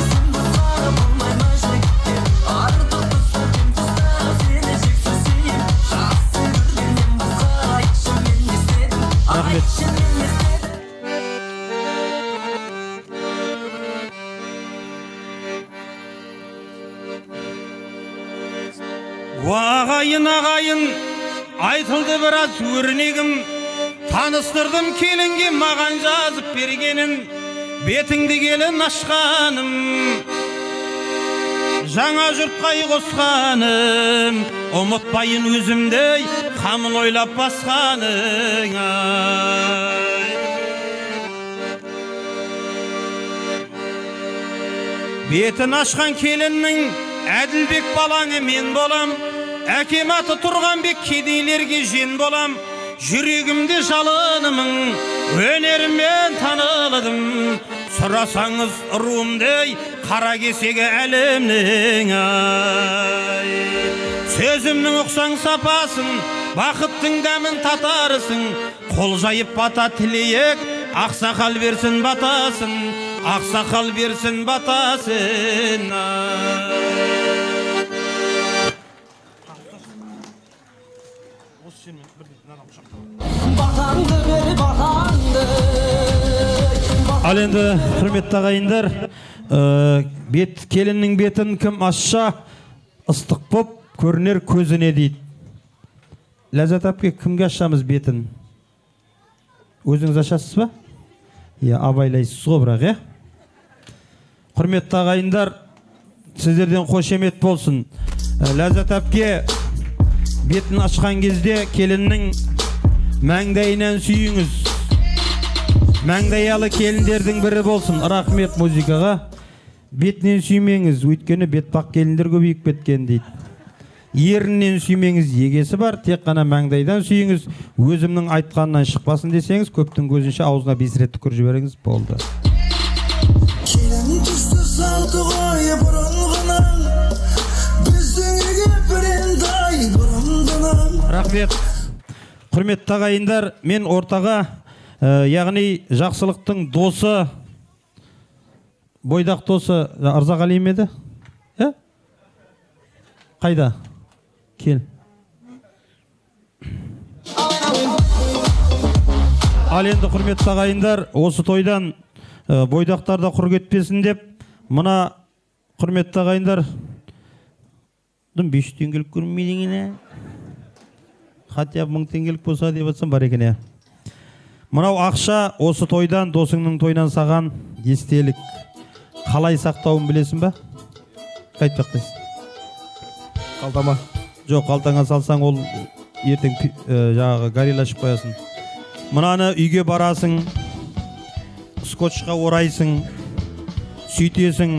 Ағайын, ағайын, айтылды біраз өрнегім, таныстырдым келінге маған жазып бергенін, бетіңді келін ашқаным, жаңа жұртқа қосқаным, ұмытпайын өзімдей қамын ойлап басқаның. Бетін ашқан келіннің Әділбек балаңы мен болам, әкем аты Тұрғанбек кедейлерге жен болам, жүрегімде жалынымың, өнеріммен танылдым, сұрасаңыз руымдай қара кесегі әлемнің. Ай. Сөзімнің ұқсаң сапасын, бақыттың дәмін татарсың. Қол жайып бата тілейік, ақсақал берсін батасын, ақсақал берсін батасын. Батаңды бер, батаңды. Ал енді, құрметті ағайындар, бет келіннің бетін кім ашса, ыстық боп көрінер көзіне дейді. Ләззат әпке, кімге ашамыз бетін? Өзіңіз ашасыз ба? Иә, абайлайсыз ғой бірақ, иә? Құрметті ағайындар, сіздерден қошемет болсын. Ләззат әпке бетін ашқан кезде келіннің маңдайынан сүйіңіз. Маңдаялы келіндердің бірі болсын. Рахмет музыкаға. Бетінен сүймеңіз, өйткені бетпақ келіндер көбейіп кеткен дейді. Ерінен сүймеңіз, егесі бар, тек қана маңдайдан сүйіңіз. Өзімнің айтқанынан шықпасын десеңіз, көптің көзінше аузына 5 рет түкіріп жіберіңіз, болды. Келін түсті салты ғой бұрынғының, біздің үйге бірендай бұрындының. Рахмет. Құрметті ағайындар, мен ортаға, яғни Жақсылықтың досы, бойдақ досы Ырзағали ме еді? Қайда? Кел. Ал енді, құрметті ағайындар, осы тойдан бойдақтар да құр кетпесін деп, мына құрметті ағайындар, 500 теңгелік көрінмейді екен, хотя 1000 теңгелік болса деп жатсам бар екен. Иә. Мынау ақша осы тойдан, досыңның тойынан саған естелік. Қалай сақтауын білесің ба? Қайтып сақтайсың? Қалтама. Жоқ, қалтаңа салсаң ол ертең жаңағы горилла ашып қоясың. Мынаны үйге барасың, скотчқа орайсың, сөйтесің,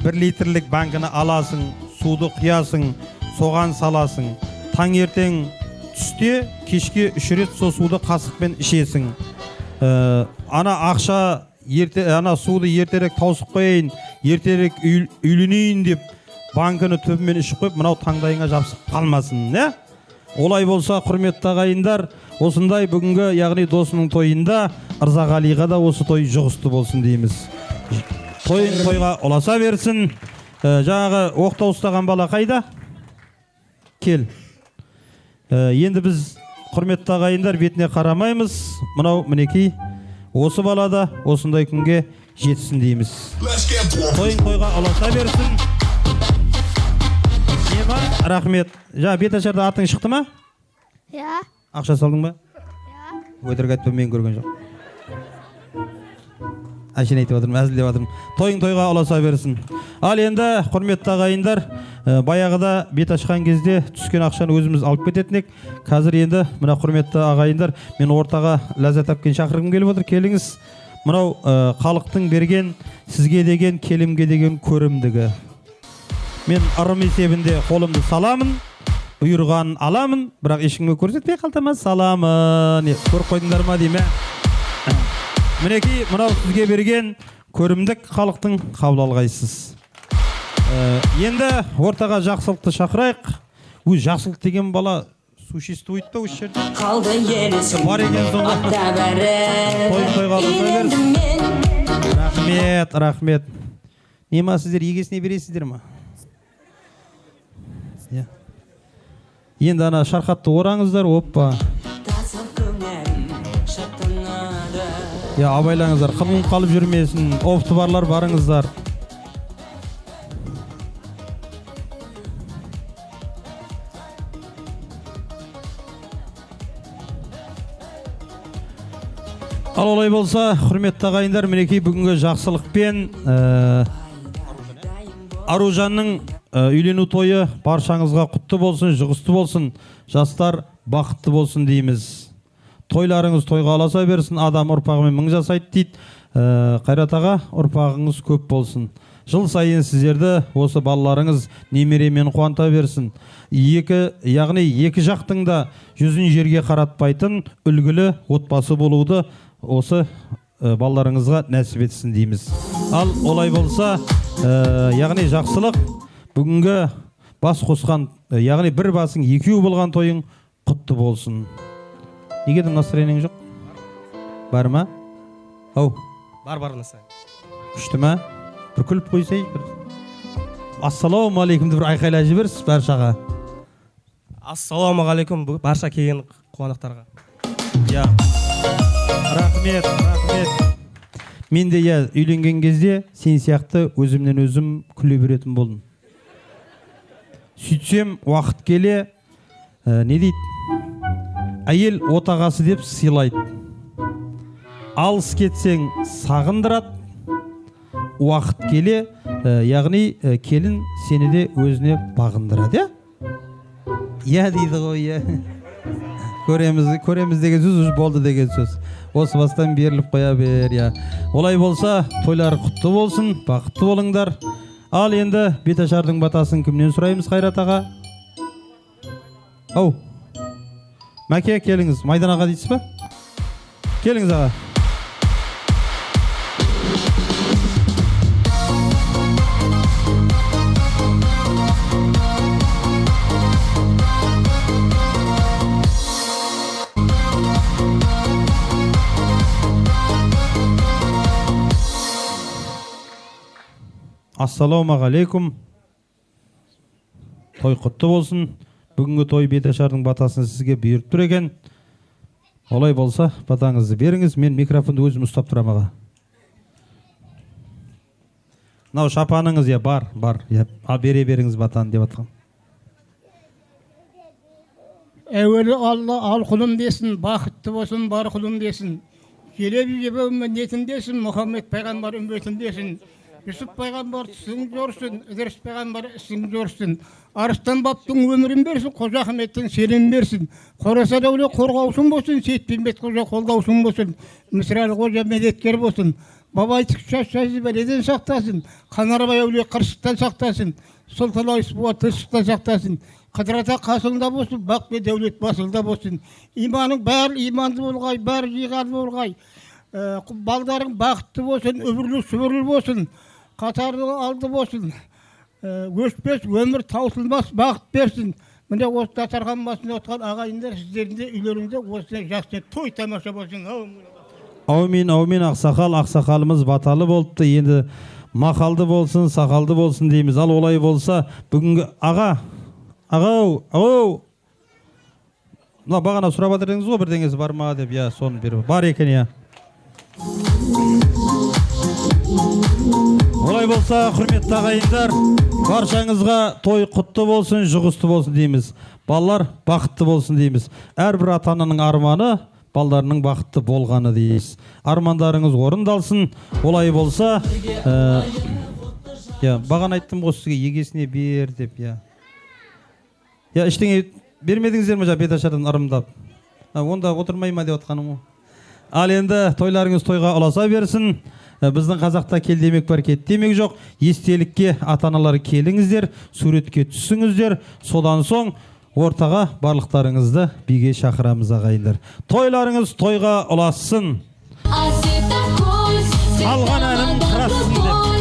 1 литрлік банкіні аласың, суды құясың, соған саласың. Таңертең түсте, кешке 3 рет сол суды қасықпен ішесің. Ана ақша ерте, ана суды ертерек тауысып қояйын, ертерек үйленейін деп банкіні түбімен ішіп қойып, мынау таңдайыңа жабысып қалмасын, не? Олай болса, құрметті ағайындар, осындай бүгінгі, яғни досының тойында Ырзағалиға да осы той жұғысты болсын дейміз. Тойын тойға ұласа берсін. Жаңағы оқтау ұстаған бала қайда? Кел. Енді біз, құрметті ағайындар, бетіне қарамаймыз. Мынау мінекей осы бала да осындай күнге жетсін дейміз. Тойын тойға ұласа берсін. Нема? Рахмет. Жаңа бет ашарда атың шықты ма? Иә. Ақша салдың ба? Иә. Өтірік айтпа, мен көрген жоқ. Әшейін айтып жатырмын, әзілдеп жатырмын. Тойың тойға ұласа берсін. Ал енді, құрметті ағайындар, баяғыда бет ашқан кезде түскен ақшаны өзіміз алып кететін едік. Қазір енді мына құрметті ағайындар, мен ортаға Ләззат әпкені шақырғым келіп отыр. Келіңіз. Мынау халықтың берген сізге деген, келімге деген көрімдігі. Мен ырым есебінде қолымды саламын, бұйырғанын аламын, бірақ ешкімге көрсетпей қалтама саламын. Көріп қойдыңдар ма деймін. Мінекей, мынау сізге берген көрімдік халықтың қабыл алғайсыз. Енді ортаға Жақсылықты шақырайық. Өз Жақсылық деген бала существует та осы жерде. Қалды елесің. Бар екен сонда. Той тойға ұласа берсін. Рахмет, рахмет. Нема, сіздер егесіне бересіздер ма? Иә. Енді ана шархатты ораңыздар, оппа. Я, абайлаңыздар, қылғын қалып жүрмесін, офты барлар барыңыздар. Ал олай болса, құрметті ағайындар, мінекей бүгінгі Жақсылықпен Аружанның үйлену тойы баршаңызға құтты болсын, жұғысты болсын, жастар бақытты болсын дейміз. Тойларыңыз тойға ұласа берсін, адам ұрпағымен мың жасайды дейді. Қайрат аға, ұрпағыңыз көп болсын. Жыл сайын сіздерді осы балаларыңыз немеремен қуанта берсін. Яғни екі жақтың да жүзін жерге қаратпайтын үлгілі отбасы болуды осы балаларыңызға нәсіп етсін дейміз. Ал олай болса, яғни Жақсылық бүгінгі Бас қосқан, яғни бір басың екеу болған тойың құтты болсын. Неге де настроениең жоқ? Бар ма? Ау. Бар, бар настроение. Күшті ма? Бір күліп қойсай, бір ассалаумағалейкумді бір айқайлап жіберсіз баршаға. Ассалаумағалейкум барша келген қонақтарға. Я. Рахмет, рахмет. Мен де я үйленген кезде сен сияқты өзімнен өзім күле беретін болдым. Сөйтсем уақыт келе, не дейді? Әйел отағасы деп сыйлайды. Алыс кетсең сағындырады. Уақыт келе, яғни келін сені де өзіне бағындырады, иә? Иә дейді ғой, иә. Көреміз, көреміз деген сөз уже болды деген сөз. Осы бастан беріліп қоя бер, иә. Олай болса, тойлар құтты болсын, бақытты болыңдар. Ал енді беташардың батасын кімнен сұраймыз, Қайрат аға? Ау. Мәке, келіңіз. Майдан аға дейсіз ба? Келіңіз аға. Ассалаумағалейкум. Той құтты болсын. Бүгінгі той беташардың батасын сізге бұйырып тұр екен. Олай болса, батаңызды беріңіз. Мен микрофонды өзім ұстап тұрамын аға. Мынау шапаныңыз, иә, бар, бар. Иә, бере беріңіз батаны деп атқан. Әуелі Алла ал құлым десін, бақытты болсын, бар құлым десін. Келеп жебеу міндетін десін, Мұхаммед пайғамбар үмбетін десін. Юсуп пайғамбар түсің жорсын, Ідріс пайғамбар ісің жорсын. Арыстан баптың өмірін берсін, Қожа Ахметтің сенімін берсін. Қораса дәулет қорғаушың болсын, Сейтпенбет қожа қолдаушың болсын. Мүсірәлі қожа медеткер болсын. Бабай шаш бәледен сақтасын, Қанарбай әулие қырсықтан сақтасын, Сұлтан Айсбуа тырсықтан сақтасын. Қыдыр ата қасыңда болсын, бақ пен дәулет басыңда болсын. Иманың бәрі иманды болғай, бәрі жиғаны болғай. Балдарың бақытты болсын, үбірлі сүбірлі болсын. Қатарлы алды болсын, өшпес өмір таусылмас бақыт берсін. Міне осы дастархан басында отырған ағайындар, сіздердің де үйлеріңде осындай жақсы той тамаша болсын. Әумин, әумин, ақсақал, ақсақалымыз баталы болыпты. Енді мақалды болсын, сақалды болсын дейміз. Ал олай болса, бүгінгі аға, ағау, ағау. Мына бағана сұрап жатыр едіңіз ғой, бірдеңесі бар ма деп, иә, соны беріп. Бар екен, иә. Олай болса, құрметті ағайындар, баршаңызға той құтты болсын, жұғысты болсын дейміз. Балалар бақытты болсын дейміз. Әрбір ата-ананың арманы балдарының бақытты болғаны дейміз. Армандарыңыз орындалсын. Олай болса, иә, бағана айттым ғой сізге, егесіне бер деп, иә. Я, ештеңе бермедіңіздер ме жаңа беташардан ырымдап? Онда отырмай ма деп отқаным ғой. Ал енді тойларыңыз тойға ұласа берсін. Біздің қазақта кел демек бар, кет демек жоқ. Естелікке ата-аналар келіңіздер, суретке түсіңіздер. Содан соң ортаға барлықтарыңызды биге шақырамыз ағайындар. Тойларыңыз тойға ұлассын. Алған әнім қарасын деп.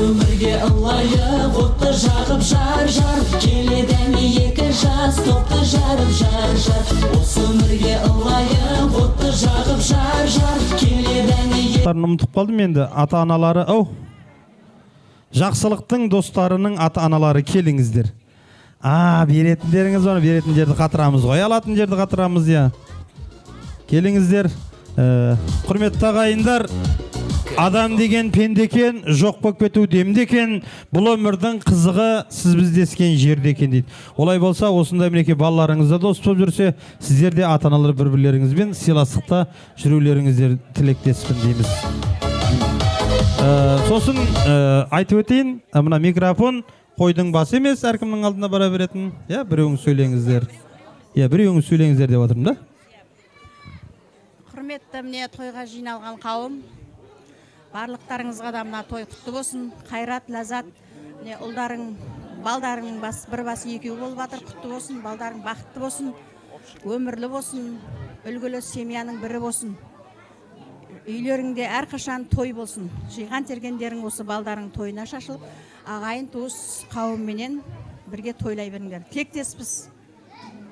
Өмірге ылайық отты жағып жар-жар, келеді әне екі жас топты жарып жар-жар. Осы өмірге ылайық отты жағып жар-жар, келеді әне. Ұмытып қалдым енді, ата-аналары, ау. Жақсылықтың достарының ата-аналары келіңіздер. Беретіндеріңіз бар, беретін жерді қатырамыз ғой, алатын жерді қатырамыз, иә. Келіңіздер, құрметті ағайындар. Адам деген пенде екен, жоқ болып кету демде екен, бұл өмірдің қызығы сіз біздескен жерде екен дейді. Олай болса, осындай мінекей балаларыңыз да дос болып жүрсе, сіздер де ата-аналар бір-бірлеріңізбен сыйластықта жүрулеріңіздер тілектеспін дейміз. Сосын айтып өтейін, мына микрофон қойдың басы емес, әркімнің алдына бара беретін. Иә, біреуіңіз сөйлеңіздер. Иә, біреуіңіз сөйлеңіздер деп отырмын да. Құрметті міне тойға жиналған қауым, барлықтарыңызға да мына той құтты болсын. Қайрат, Ләззат, міне ұлдарың, балдарың бас, бір басы екеу болып жатыр, құтты болсын, балдарың бақытты болсын, өмірлі болсын, үлгілі семьяның бірі болсын. Үйлеріңде әрқашан той болсын. Жиған тергендерің осы балдарың тойына шашылып, ағайын туыс қауымменен бірге тойлай беріңдер. Тілектеспіз.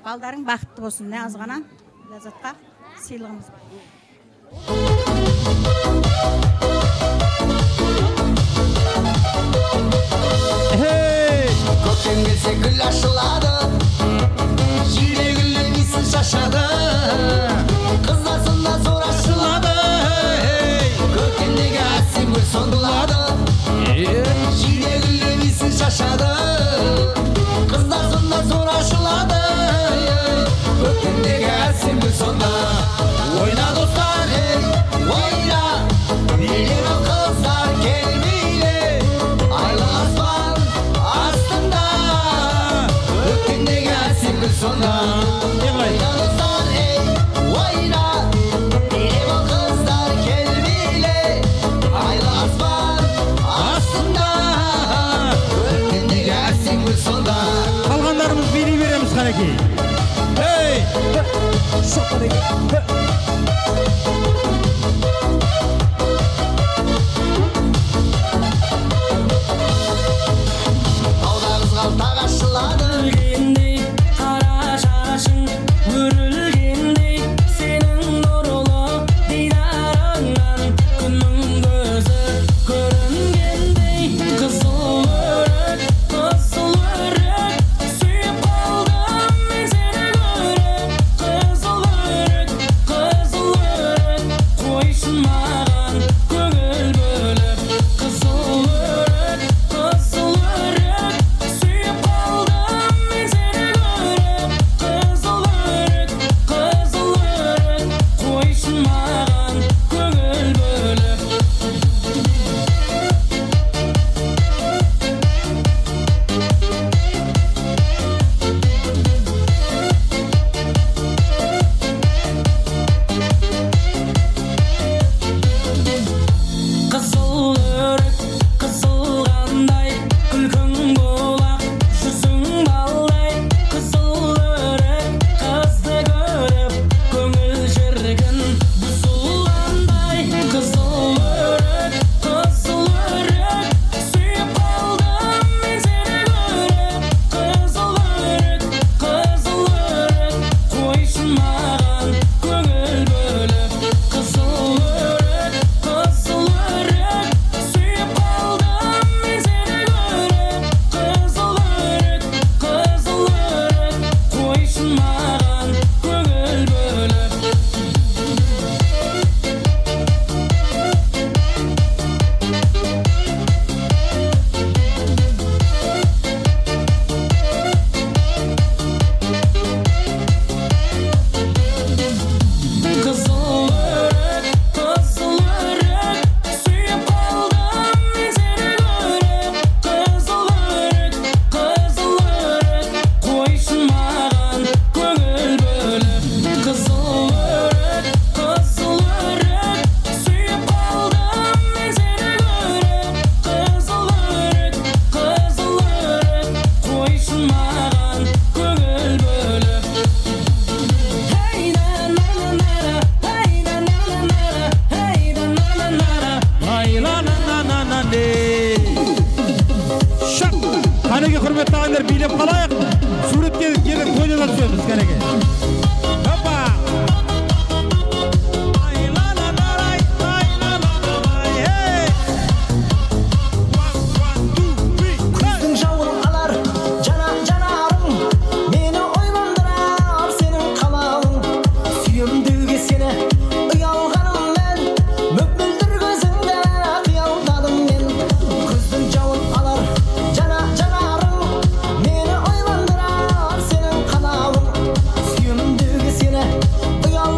Балдарың бақытты болсын. Міне аз ғана Ләззатқа сыйлығымыз. Көктем келсе гүл ашылады, жиде гүлден иісін шашады, қыздар сонда зор ашылады. Көктемдегі әсем гүл сондылады, жиде гүлден иісін шашады, қыздар сонда зор ашылады. Көктемдегі әсем гүл сонда. Ойна достар, ойна, билеп ал қыздар кел биле, айлы аспан астында, көктемдегі әсем гүл сонда. Ойна достар, ойна, билеп ал қыздар кел биле, айлы аспан астында, көктемдегі әсем гүл сонда. Қалғандарымыз билей береміз қанекей. Ей! Тауда қызғалдақ ашылады. Өрілгендей қара шашың, өрілгендей сенің нұрлы дидарыңнан күннің көзі көрінгендей. Қызыл өрік, қызыл өрік, сүйіп қалдым мен сені көріп. Қызыл өрік, қызыл өрік, қойшы маған көңіл бөліп. Қызыл өрік, қызыл өрік, сүйіп қалдым мен сені көріп. Қызыл өрік, қызыл өрік, қойшы маған көңіл бөліп. Қызыл өрік, қызылғандай, күлкің бұлақ, жүзің балдай. Қызыл өрік, қызды көріп, көңіл шіркін бұзылғандай. Қызыл өрік, қызыл өрік, сүйіп қалдым мен сені көріп. Қызыл өрік, қызыл өрік, қойшы маған көңіл бөліп. Қызыл өрік, қызыл өрік, сүйіп қалдым мен сені көріп. Қызыл өрік, қызыл өрік, қойшы маған көңіл бөліп. Қызыл өрік, қызыл өрік, сүйіп қалдым мен сені көріп. Қызыл өрік, қызыл өрік, қойшы маған көңіл бөліп. Қызыл өрік, қызыл өрік, сүйіп қалдым мен сені көріп. Қызыл өрік, қызыл өрік, қойшы маған көңіл бөліп. Hey na na na na, hey na na na na, hey na na na na. Ай ла на на на на не. Шап! Қанеке, құрметті ағайындар, билеп қалайық. Суретке келіп тойда да түсеміз, қанеке. Опа! Ай ла ла ла лай, ай ла ла ла лай, ей! Көздің жауын алар жана жанарың, мені ойландырар сенің қалауың. Сүйем деуге сені ұялғаныммен, мөп мөлдір көзіңді қиялдадым мен. Көздің жауын алар жана жанарың, мені ойландырар сенің қалауың. Сүйем деуге сені ұялғаныммен.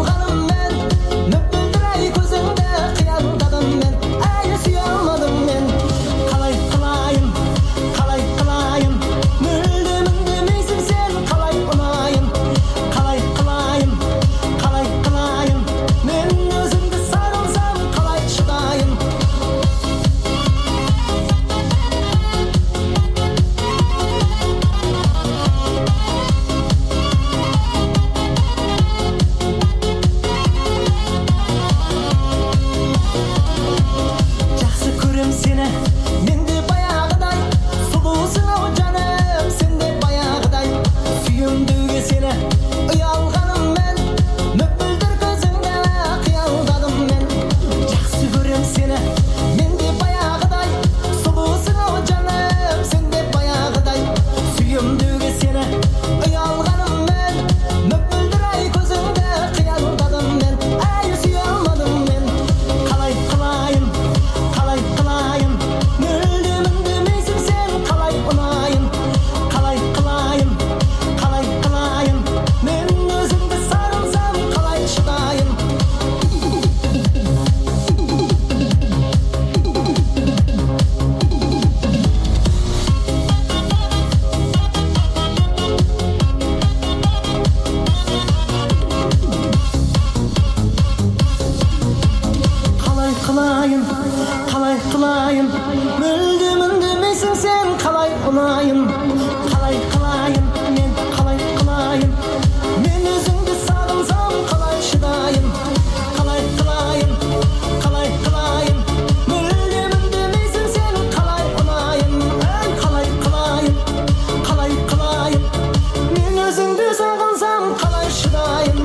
Сені мен де баяғыдай, сұлусың ау жаным, сен де баяғыдай. Сүйем деуге сені ұялғаным мен, мөп-мөлдір көзіңді қиялдадым мен. Жақсы көрем сені мен де баяғыдай, сұлусың ау жаным, сен де баяғыдай. Сүйем деуге сені ұялғаным мен, мөп-мөлдір ай көзіңді қиялдадым мен. Әй, сүйе алмадым мен, қалай қылайын, қалай қылайын, мүлдем үндемейсің сен, қалай ұнайын, қалай қылайын, қалай қылайын, мен өзіңді сағынсам қалай шыдайын. Қалай қылайын, қалай қылайын, мүлдем үндемейсің сен, қалай ұнайын, қалай қылайын, мен қалай қылайын, мен өзіңді сағынсам қалай шыдайын, қалай қылайын, қалай қылайын, мүлдем үндемейсің сен, қалай ұнайын, әй, қалай қылайын, қалай қылайын, мен өзіңді сағынсам қалай шыдайын.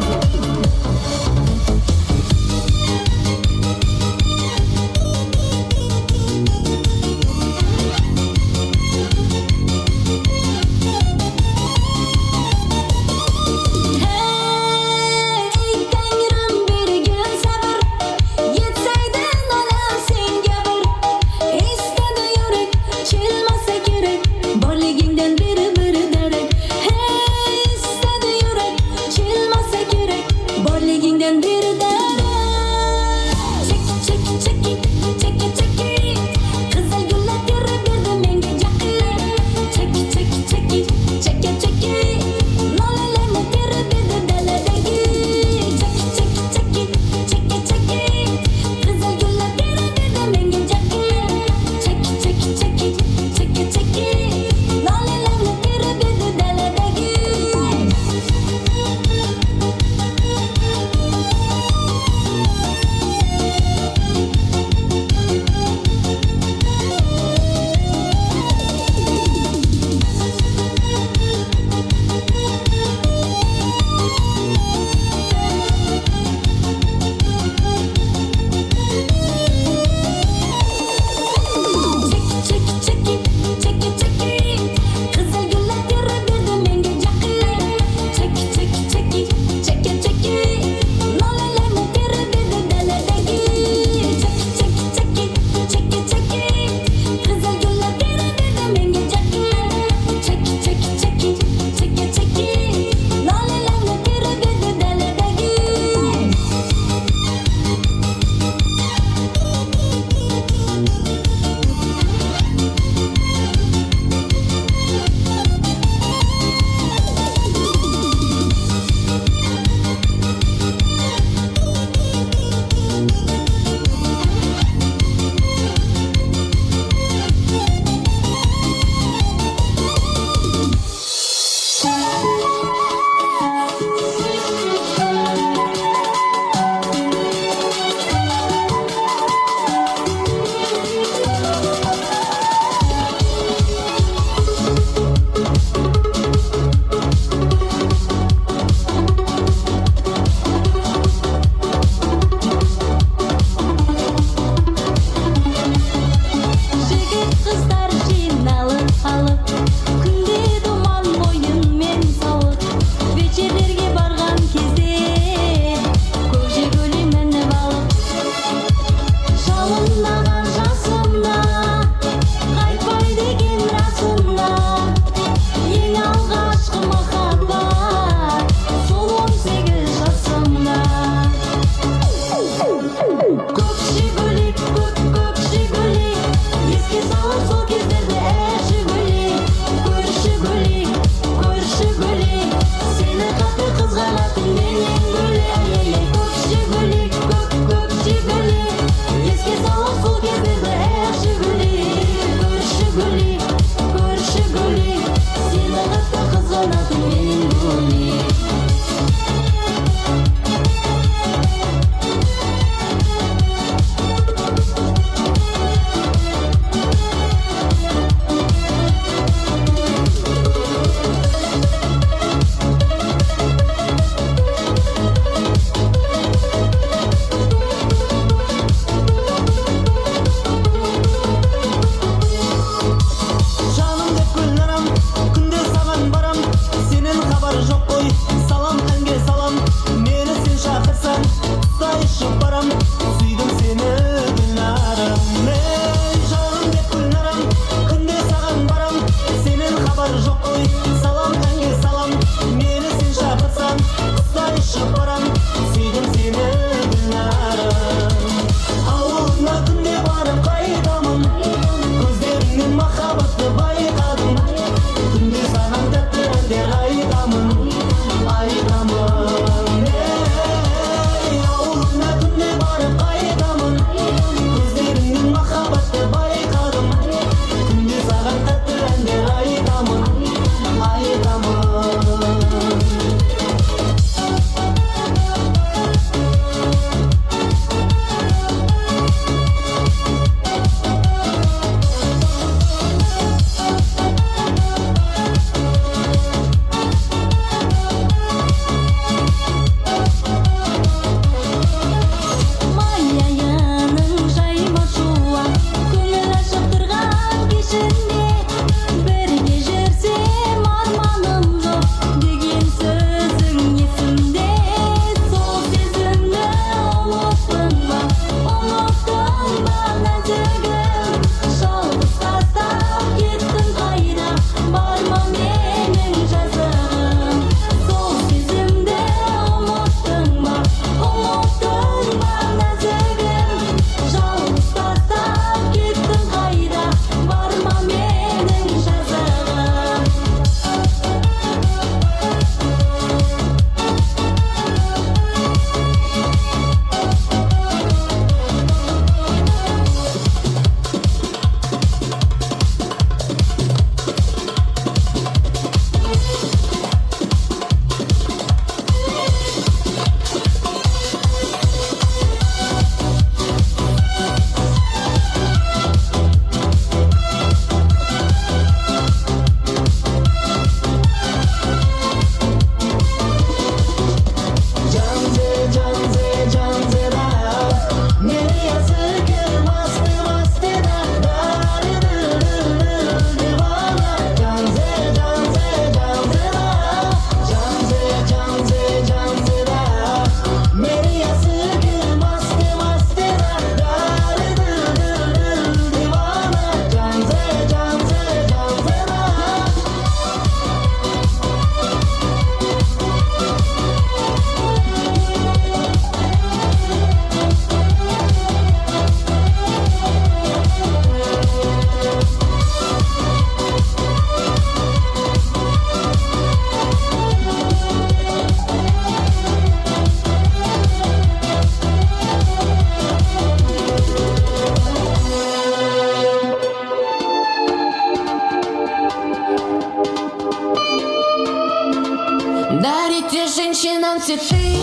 женщинам цветы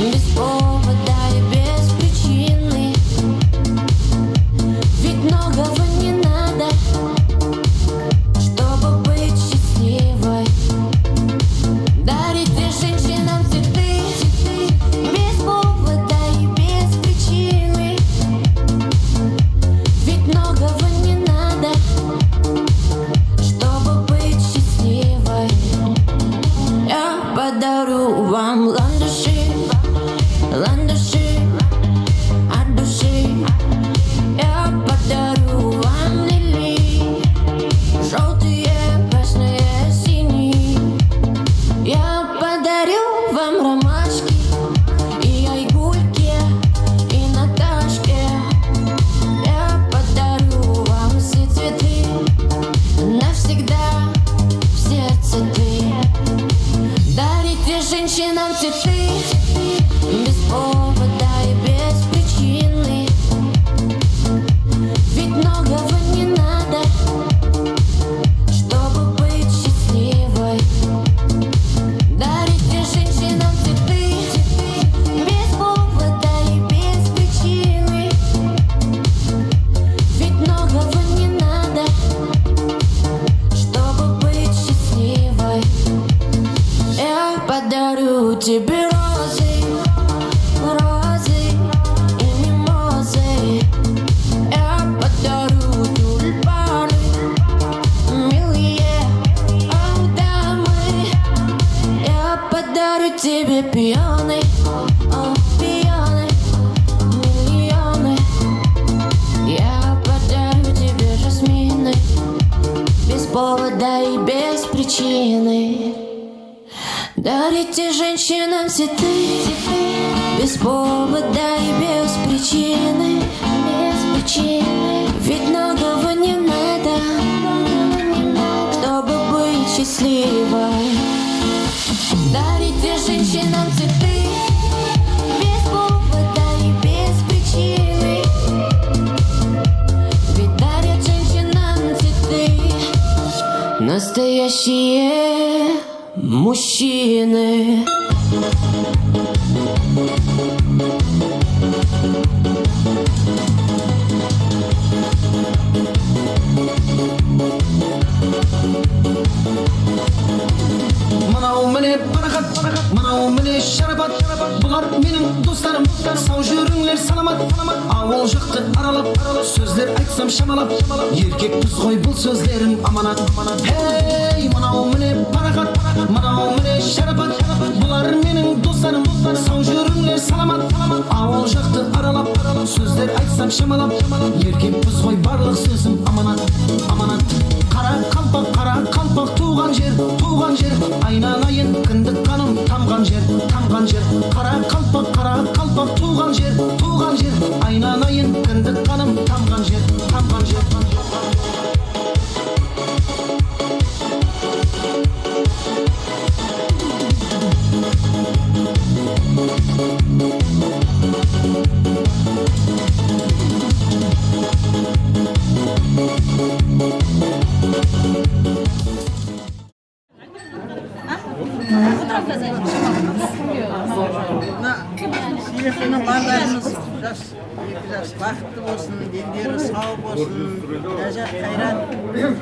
без повода и без причины. Ведь многого не надо, чтобы быть счастливой. Дарите женщинам цветы без повода и без причины. Ведь многого не надо, чтобы быть счастливой. Я подарю вам ландыши, ландыши от души. Я подарю вам лилии, желтые, красные, синие. Я подарю вам ромашки и айгульки, и Наташке. Я подарю вам все цветы, навсегда в сердце ты. Дарите женщинам цветы без повода и без причины. Ведь многого не надо, чтобы быть счастливой. Дарите женщинам цветы без повода и без причины. Ведь многого не надо, чтобы быть счастливой. Я подарю тебе розы, розы и мимозы. Я подарю тюльпаны, милые дамы. Я подарю тебе пионы, о, пионы, миллионы. Я подарю тебе жасмины без повода и без причины. Дарите женщинам цветы без повода и без причины, без причины. Ведь многого не надо, чтобы быть счастливой. Дарите женщинам цветы без повода и без причины. Ведь дарят женщинам цветы настоящие мужчины. Мынау міне парақат, мынау міне шарапат. Бұлар менің достарым, сау жүріңдер саламат. Ауыл жақты аралап, сөздер айтсам шамалап. Еркекпіз ғой, бұл сөздерім аманат. Ей, мынау міне парақат, мынау міне шарапат. Бұлар менің достарым, сау жүріңдер саламат. Ауыл жақты аралап, сөздер айтсам шамалап. Еркекпіз ғой, барлық сөзім аманат, аманат. Қара қалпақ, қара қалпақ, туған жер, туған жер. Айналайын кіндік қаным тамған жер, тамған жер. Қара қалпақ, қара қалпақ, туған жер, туған жер. Айналайын кіндік қаным тамған жер, тамған жер. Мына балдарымыз жас, екі жас бақытты болсын, дендері сау болсын, Ләззат, Қайрат, үнемі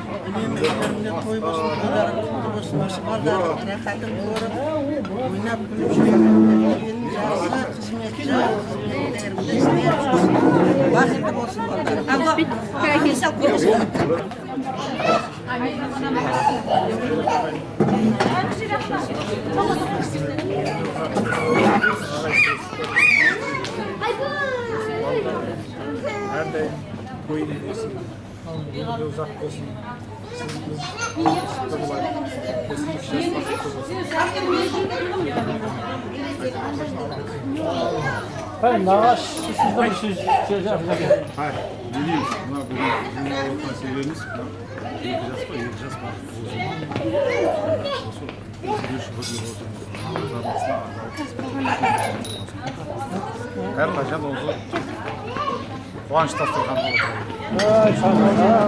үйлерінде той болсын, тойлары құтты болсын. Осы балдардың рахатын көріп, ойнап күліп жүрген, келін жақсы қызметші, қызметтерінде істеп жүрсін, бақытты болсын балдар. Әрдайым тойын болсын, өмірі ұзақ болсын, сіз біз осы екі жас бақытты болсын. Ай, не дейміз, мына бүгін жиналып отырған себебіміз мына екі жас қой, екі жас бақытты болсын. Осы үш бірлеп отырмыз. Әрқашан осы қуаныш дастархан болып отырады.